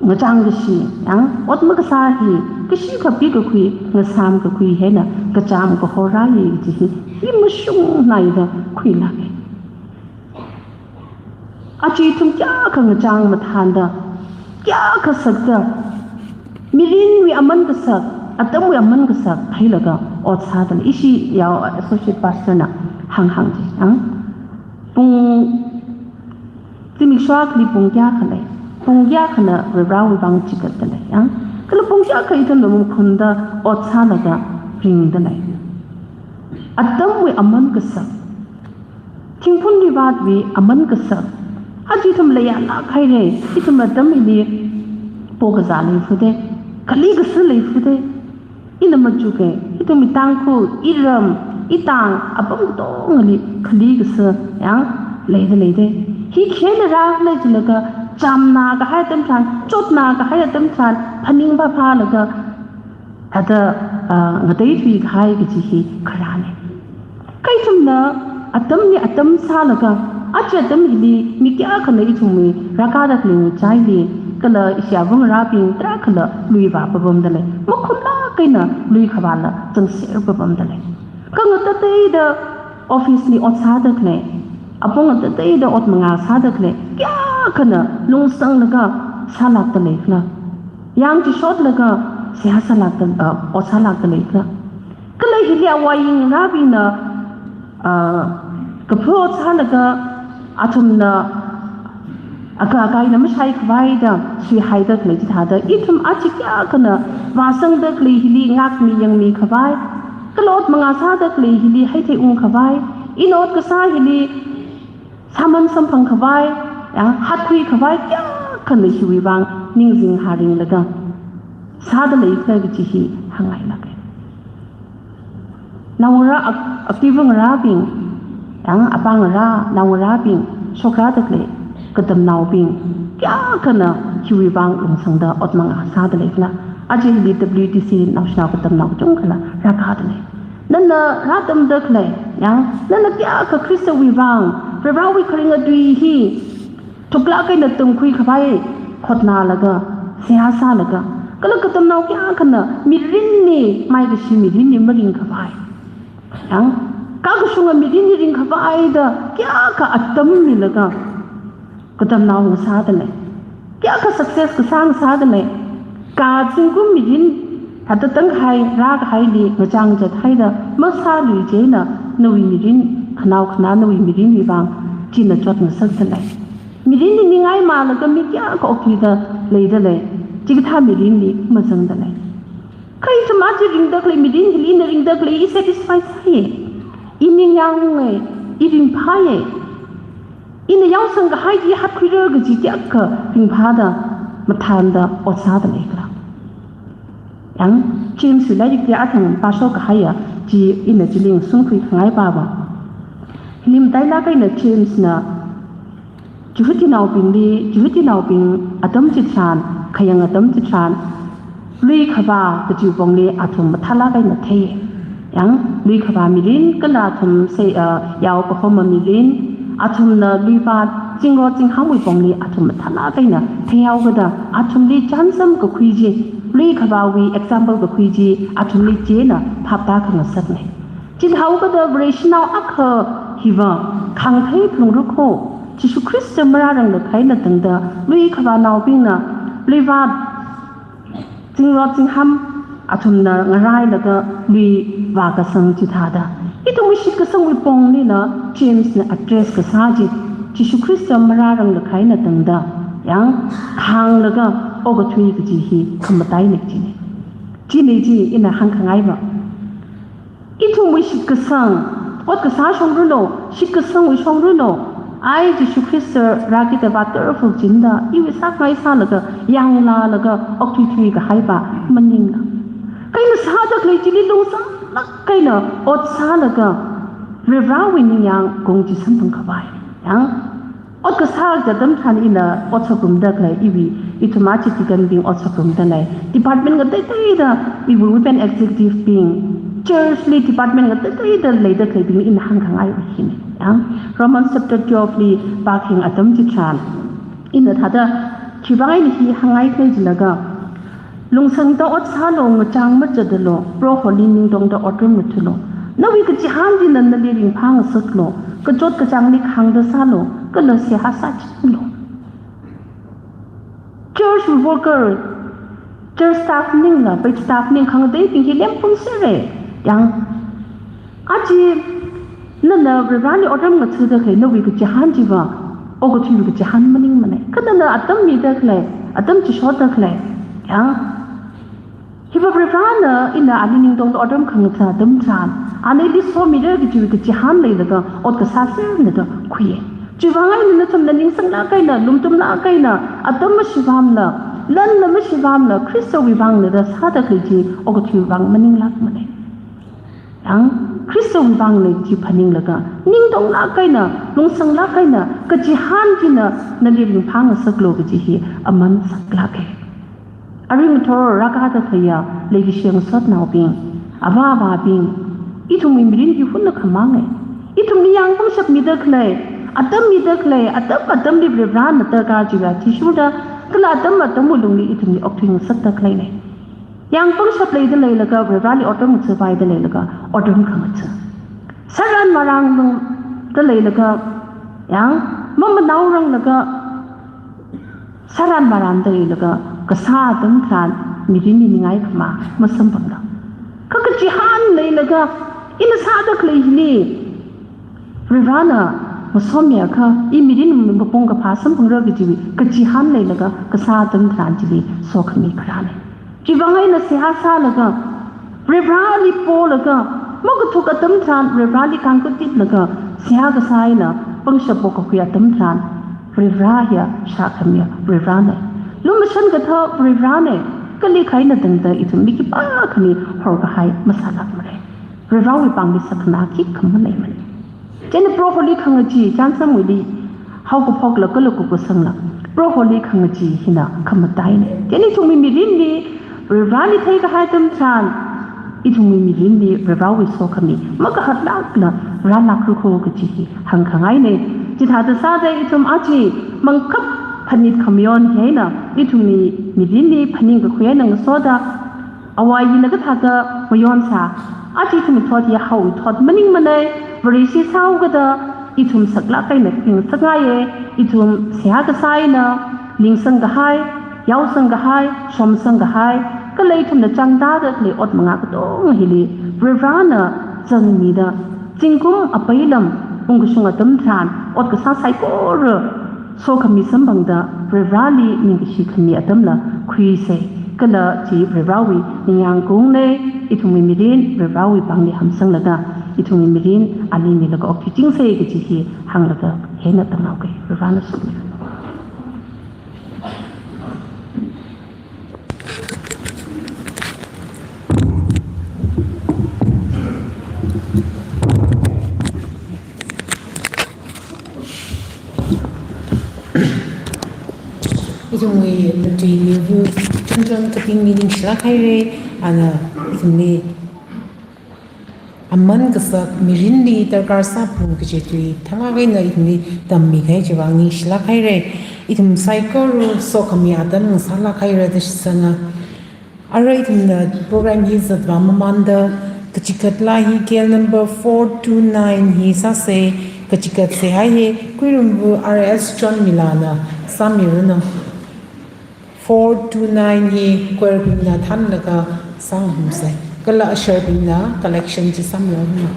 ngachāng kashi, yang, ot makasā hi, kashi kapi kakhui, ngasām kakhui hieina, kachām kahorāya chi hi, hi mashungnaida khuilāka. Aja ithum kayākha ngachāng mathānda, kayākha sakda, mirinwui aman kasak, atamwui aman kasak theilaga ot sāda lei. Ishi yao associate pastor na hānghāng chi, ang, pung zimiksho akhali pung kayākha lei, pung kayākhana Varivarawui vang chigatda lei, ang, kala pung kayākha ithumna mungkhunda ot sālaga ringda lei. Atamwui aman kasak, thingphun rivatwui aman kasak. Aja ithum leiyālāk haira, ithum atam hili pokazā leifuda, khali kasa leifuda. Ina machuka, ithumwui Tangkhul, iram, itang, apam katongali khali kasa, yang, leida leida. Hi khina rākhala jilaga, chāmna kahai atam tharan, chotna kahai atam tharan, phaning phaphālaga, thāda, ah, ngateithui kahai kaji hi kharāna. Kha ithumna atamli atam sālaga, aja atam hili mi kayākhana ithumwui rākada khalei ngachaili, kala ishi avāngarābing tarākhala lui vāpapamda lei, makhunlāk eina lui khavāla zangser papamda lei. Kha ngatateida office li ot sāda khalei, apong ngatateida ot mangā sāda khalei, kayākhana lungsanglaga sālākda leikhala? Yang chishotlaga seihā sālākda, ah, ot sālākda leikhala? Kala hili awaying ngarābingna, ah, kaphā ot sālaga athumna akha akha eina mashai khavai da suihaida khalei chithāda, ithum aja kayākhana vāsangda khalei hili ngākmi yangmi khavai, kala ot mangā sāda khalei hili heithei ung khavai, ina ot kasā hili sāman samphang khavai, ya, hatkhui khavai kayākhana hiwui vang ningzing haringlaga sāda leikhala kaji hi hāngngailāka. Naongarā ak-, aktivu ngarābing, yang apā ngarā, naongarābing, shokrāda khalei katamnaobing kayākhana hiwui vang lungsangda ot mangā sāda leikhala? Aja hili W T C naoshinao katamnao kachungkhala rākada lei. Nana rātamda khalei, yang, nana kayākha Khristawui vang, Varivarawui kharinga tui hi thuklāk eina tamkhui khavai hotnalaga, seihā sālaga, kala katamnao kayākhana mirinli, maikashi mirinli maring khavai, yang, kakashunga mirinli ring khavai da kayākha atam milaga katamnao ngasāda lei, kayākha success kasā ngasāda lei. Kazingkum mirin, hata tangkhai, rākahaili ngachang zathaida, masālui chieina, nawui mirin, khanao khanā nawui mirinwui vang, china chotngasakdalei. Mirinli ningai malaga mi kayākha okthuida leidalei, chikathā mirinli mazangdalei. Kha ithum aja ringda khalei, mirin hili ina ringda khalei, i satisfy sāye. I ningyānge, i ringphāye. Ina yaosang kahai chi hatkhuira kaji kayākha ringphāda, mathānda, ot sāda leikhala. Yang, James wui lairik chi athang pāshok kahaiya, chi ina chili ngasungkhui khangai pāva. Hili matailāk eina James na, Jihudinaobingli, Jihudinaobing atam chitharan, khayang atam chitharan, luikhavā kaji pongli athum mathālāk eina thei. Yang, luikhavā mirin, kala athum sei, uh, yao kahoma mirin, athumna luivāt, zingrot zinghānwui pongli athum mathālāk eina theihaokada, athumli chānsam kakhui chi, luikhavāwui example kakhui chi, athumli chieina phaptā khangasakne. Chithāhaokada Vareshinao akha hiva, khāngthei phalungra kho, Jishu Khrista marāranglakha eina tangda, luikhavānaobingna, luivāt, zingrot zinghām, athumna ngarailaga luivākasang chithāda. Ithumwui shitkasangwui ponglina James na address kasā chi, Jishu Khrista marāranglakha eina tangda, yang, khānglaga okathui kaji hi khamataina chine. Chine chi ina hāngkhangaiva. Ithumwui shitkasang, ot kasā shongruno, shitkasangwui shongruno, ai Jishu Khrista rākida vātarful chinda, iwui sākhangai sālaga, yanglalaga, okthuithui kahaiva maningla. Kha ina sāda khalei chili lungsanglāk eina, ot sālaga, Varivarāwui ningyāng kong chi samphang khavai. Yang, ot kasā kaji atam tharan ina ot sāpamda khalei iwui, ithum aja deaconbing ot sāpamda lei. Department ngateiteida, iwui women executive bing, church li department ngateiteida leida khaleibing ina hāngkhangai hina. Yang, Romans chapter twelve li pākhayang atam chitharan, ina thāda, khiwuivang eina hi hāngngai khala jilaga, lungsangda ot sālu, ngachang mazatlu, Proholi ningtongda otram ngathālu. Nawui kachihān china nali ringphāngasaklu, kachot kachāngli khāngda sālu, kala seihā sāchinglu. Church worker, church staff maningla, paid staff maning khangateibing hi lempung sere. Yang, aja nana Varivarāli otram ngathāda khalei nawui kachihān chiva, okathuiwui kachihān maningmane. Kha nana atam mida khalei, atam chishoda khalei. Yang, hiva Varivarāna ina ali ningtongda otram khangathā atam tharan, ana ili somira kajiwui kachihān leilaga ot kasā serna da khuiye. Chiwuivang eina nathumna ningsanglāk eina, lumtumlāk eina, atam mashivāmala, lanla mashivāmala, Khristawui vangna da sāda khalei chi okathuiwui vang maninglākmane. Yang, Khristawui vangna chi phaninglaga, ningtonglāk eina, lungsanglāk eina, kachihān china nali ringphāngasaklu kaji hi aman saklāke. Arui ngathor rākada khaleiya, leikashi ngasotnaobing, avā avābing, ithumwui mirin hi hunna khamange. Ithumli yāngpangshap mida khalei, atam mida khalei, atam atamli Varivarāna darkar chiya athishurda, kala atam atamwui lungli ithumli okthui ngasakda khaleine. Yāngpangshap leida leilaga, Varivarāli otram ngathāpaida leilaga, otram khangathā. Sāran marānda leilaga, yang, mamanaoranglaga, sāran marānda leilaga, kasā atam tharan, mirinli ningai khama, masamphangla. Kha kachihān leilaga, ina sāda khalei hili, Varivarāna, ngasomiakha, i mirin mapung kaphā samphangra kajiwui, kachihān leilaga, kasā atam tharan chili, sokhami kharāne. Chiwuivang eina seihā sālaga, Varivarāli polaga, makathuk atam tharan, Varivarāli kāngkatitlaga, seihā kasā eina, pangshap pokakhui atam tharan, Varivarā hiya, shākhamiya, Varivarāne. Lumashan kathā, Varivarāne, kali khaina tangda ithum mi khipākhani horkahai masālākmare. Varivarāwui pāngli sākhanā khikha maleimane. Chieina Proholi khangachee, chānsamwuili, haokaphokla kala kupkasangla, Proholi khangachee hina khamataine. Chieina ithumwui mirinli, Varivarāli theikahai atam tharan, ithumwui mirinli, Varivarāwui sokhami, makahatlākla, rālākra kho kaji hi, hāngkhangaine. Chithāda sāda ithum aja, mangkhap phanit khamayon hi eina, ithumwui mirinli, phaningkakhui eina ngasoda, Awui eina kathāda mayon sā, aja ithumwui thot hi haowui thot maningmane, Vareshi sāhaokada, ithum saklāk eina ningsangngaiye, ithum seihā kasā eina, ningsang kahai, yaosang kahai, shomsang kahai, kala ithumna chāngda khalei ot manga katonga hili Varivarana chānmida, zingkum apeilam ungkashung atam tharan ot kasā saikora sokhami samphangda Varivarali ningkashi khami atamla khuisa. Kala chi Varivarawui ningyāng khaungna, ithumwui mirin Varivarawui pāngli hamsanglaga, ithumwui mirin ali milaga okthuichingsa kaji hi hānglaga hina tamnao ke. Varivarana sokhami. Ithumwui matuili hu chonchon kapingli ningshilāk haira, ana ithumli aman kasak mirinli darkar sāphalung kaji tui thālāk eina ithumli tammi kahai chiwui vang ningshilāk haira. Ithum saikora sokhami atam ngasālāk haira da shitsanga. Arui ithumna program hi zatvā mamānda, kachikatlā hi K L number four two nine hi sāsa, kachikat seihai hi Kuirumva R S Chonmilana sāmiranu. Four two nine hi choirbingna thānlaga sāngarumsa. Kala usherbingna collection chi sāmiranu.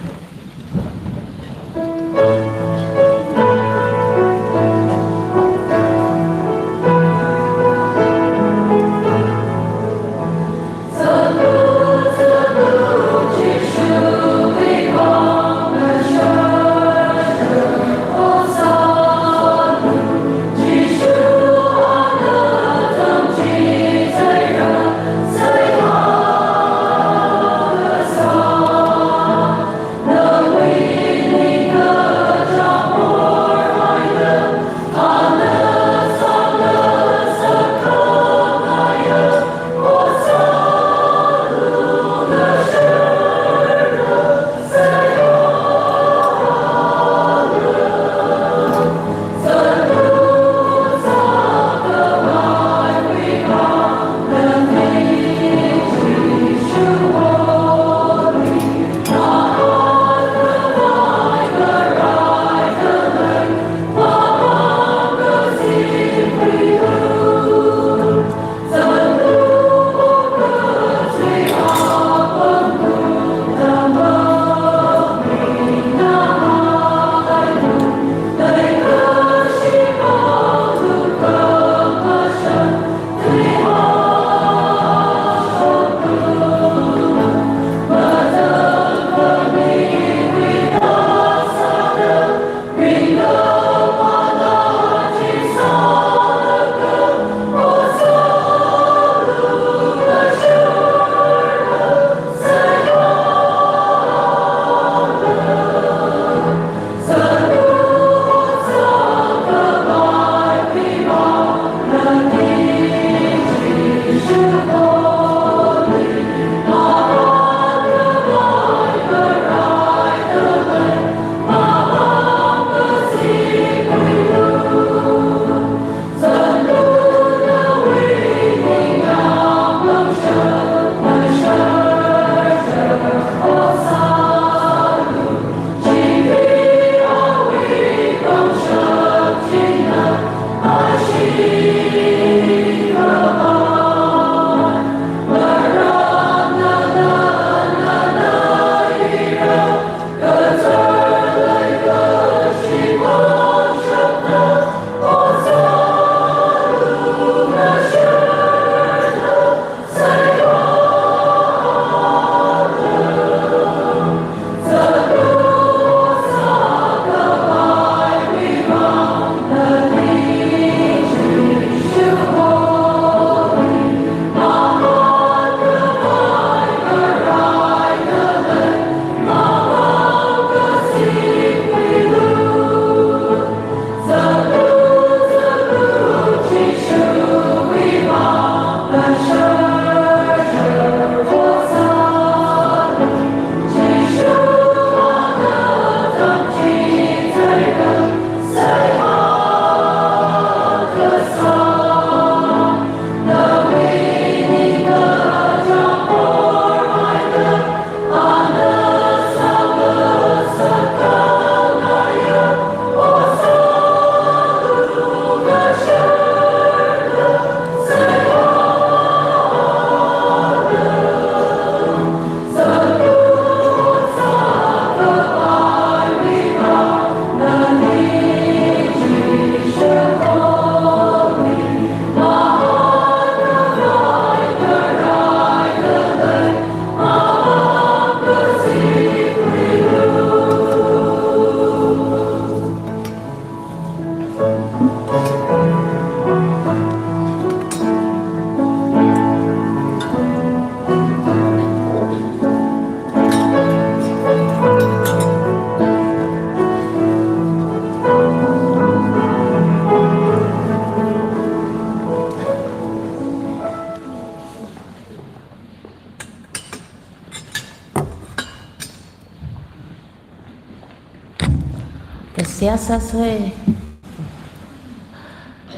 Seihā sāsei.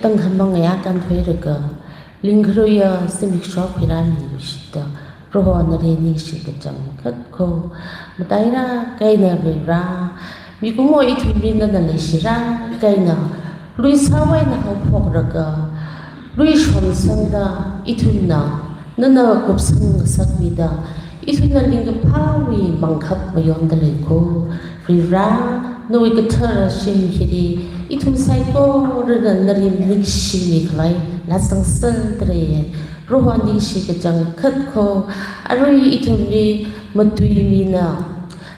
Tangkhamang ngayā kānthuilaga, lingkharuiya zimiksho khuirāmi shida, Proho nali ningshi kachangkhat kho. Matailāk eina Varivara, mikumo ithumli nana leishilāk eina, luisāwui eina haophokraga, luishonsangda, ithumna nana kupsang ngasakmida, ithumna ningkaphāwui mangkhap mayonda lei kho. Varivara, nawui kathara shim hili, ithum saikorana nali ningshimi khalei, lāsang sāda lei. Proho ningshi kachangkhat kho. Arui ithumli matuimina,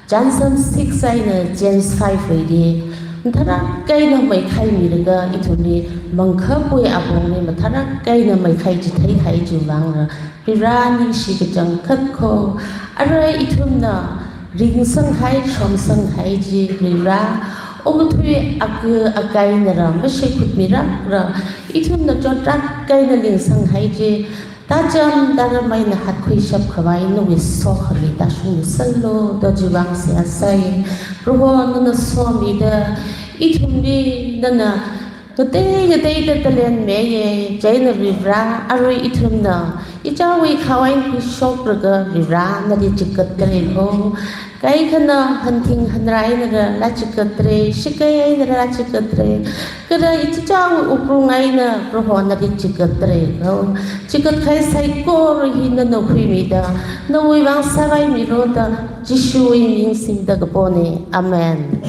Chānjam six eina James five wuili, mathālāk eina meikhaimilaga ithumli mangkhapwui apongli mathālāk eina meikhai chithei kahai chiwui vangla, Varivara ningshi kachangkhat kho. Arui ithumna ringsang kahai, shonsang kahai chi Varivara, okathui aka akainala mashaikhut mirakla, ithumna chotlāk eina ringsang kahai chi, tacham taram eina hatkhuishap khavai nawui sokhami tāshungmiserlu da chiwui vang seihā sāi. Proho nana somida, ithumli nana ngatei ngateida talent miya, chieina Varivara, arui ithumna ichāwui khawui eina khuishoklaga Varivara nali chikatda lei kho. Kaikhana hanthing hanrai einala chikatra, shakei einala chikatra, kala ichichāwui wuklung eina Proho nali chikatra kho. Chikat kahai saikora hi nana khuimida, nawui vang sāvaimilu da, Jishuwui ming singda kapona. Amen.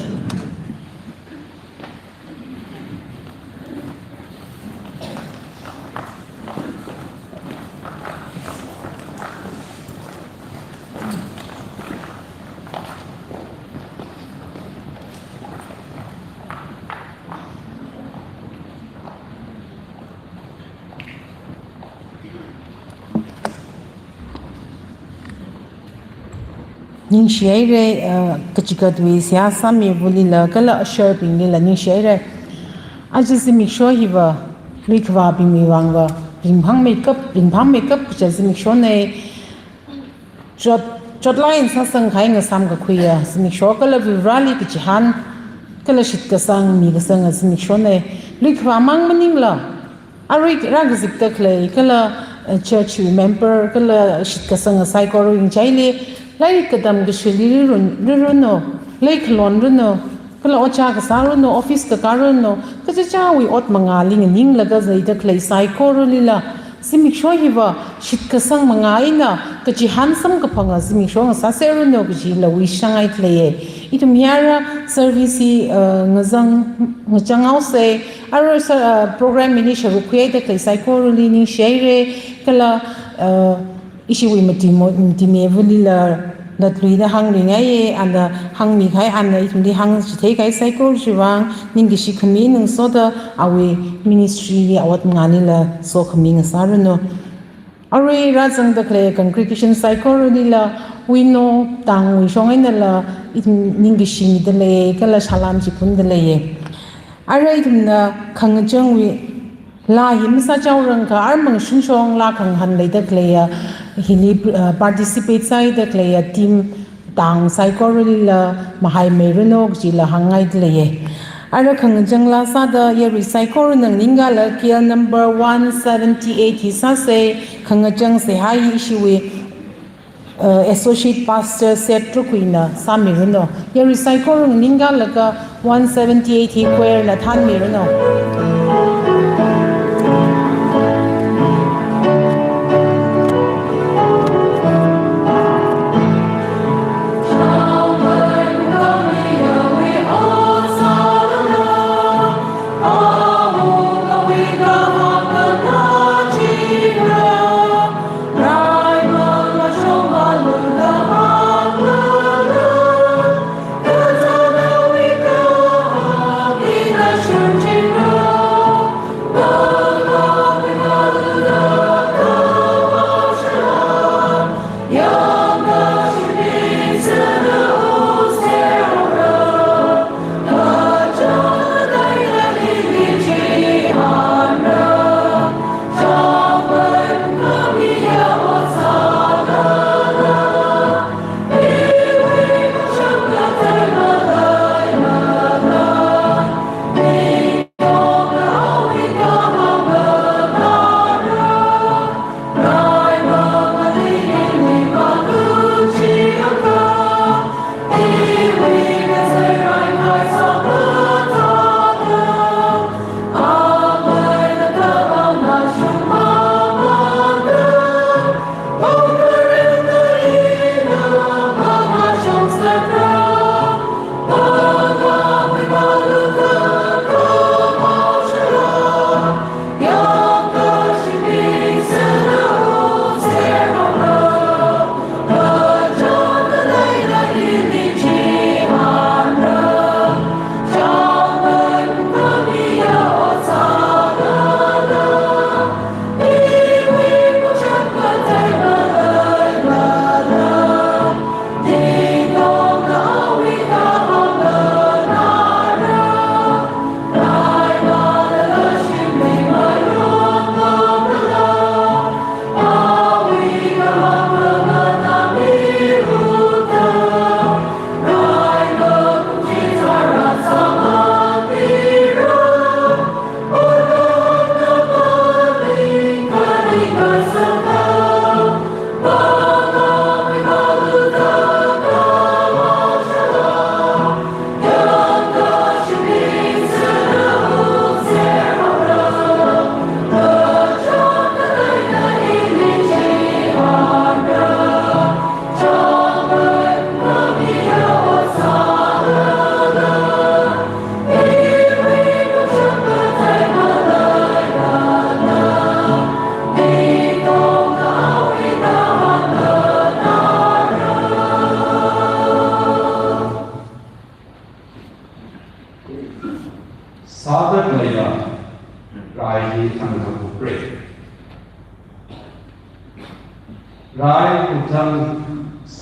Ningshihaira, uh, kachikatwui seihā sāmivulila, kala usher binglila ningshihaira. Aja zimiksho hiva, luikhavābingwui vangva, ringphāmeikap, ringphāmeikap kaja zimikshona. Chot, chotlāk eina sāsang kahai ngasam kakhuiya zimiksho, kala Varivarali kachihān, kala shitkasang mikasanga zimikshona. Luikhavā mang maningla, arui rākazipda khalei, kala, eh, church member, kala shitkasanga saikora ringchaili, lairik katam kashili rirun, rirunno, leikhalon runno, kala ojā kasā runno, office kakā runno, kachichāwui ot mangāli nganinglaga leida khalei saikoralila, zimiksho hiva shitkasang mangā eina, kachihān samkaphanga zimiksho ngasāserranu kajila wishāngai khaleiya. Ithum hi ara service hi, uh, ngazang, ngachang haosei, ara sa, uh, program hili sharuk khuihaida khalei saikorali ningshihaira, kala, uh, ishiwui mati mo, mati mevulila latluida hāngringaiya, ana hāngmikahai, ana ithumli hāngchithei kahai saikora chiwui vang, ningkashi khami ngasoda awui ministry li awot mangālila sokhami ngasāranu. Arui rāzangda khalei congregation saikoralila, Wino tangwui shong einala, ithum ningkashi mida lei, kala salam chiphunda leiya. Ara ithumna khangachangwui laa hi masāchaorangakha, armang shunshong laa khangahān leida khaleiya, hili, uh, participate sāhaida khaleiya team tang saikoralila mahaimeiranu kajila hāngngaida leiya. Ara khangachang laa sāda yarui saikorana nganingkala K L number one seventy-eight hi sāsei, khangachang seihā hi ishiwui, uh, Associate Pastor Seth Trukuina sāmiranu. Yarui saikorana nganingkalaga one seventy-eight hi choir na thānmiranu.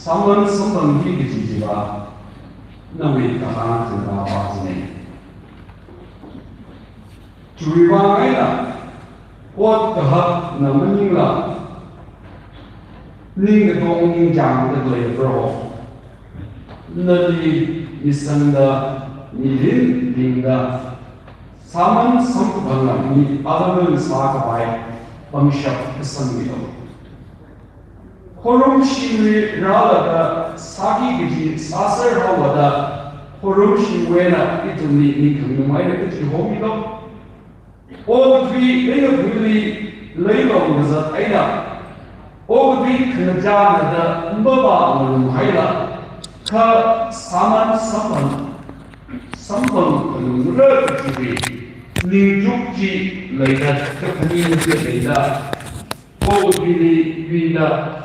Sāman samphangki kaji chiva, nawui kahāng khangarā pa chine. Chiwui vang eina, ot kahakna maningla, ning katong ningchāngda khalei Proho, nali misangda, mirin ringda, sāman samphangla mi alanun sākhavai pangshap kasangmilu. Khorumshiwui rālaga sāki kaji sāser haowada, khorumshiwui eina ithumli ning khangarum eina kachihomilu. Okathui eina-, leilong kazat eina, okathui khangachāna da mapāngarumhaila, kha sāman samphang, samphangngarumra kajiwui ningchuk chi leida, kaphaning chi leida, okathuili yuida,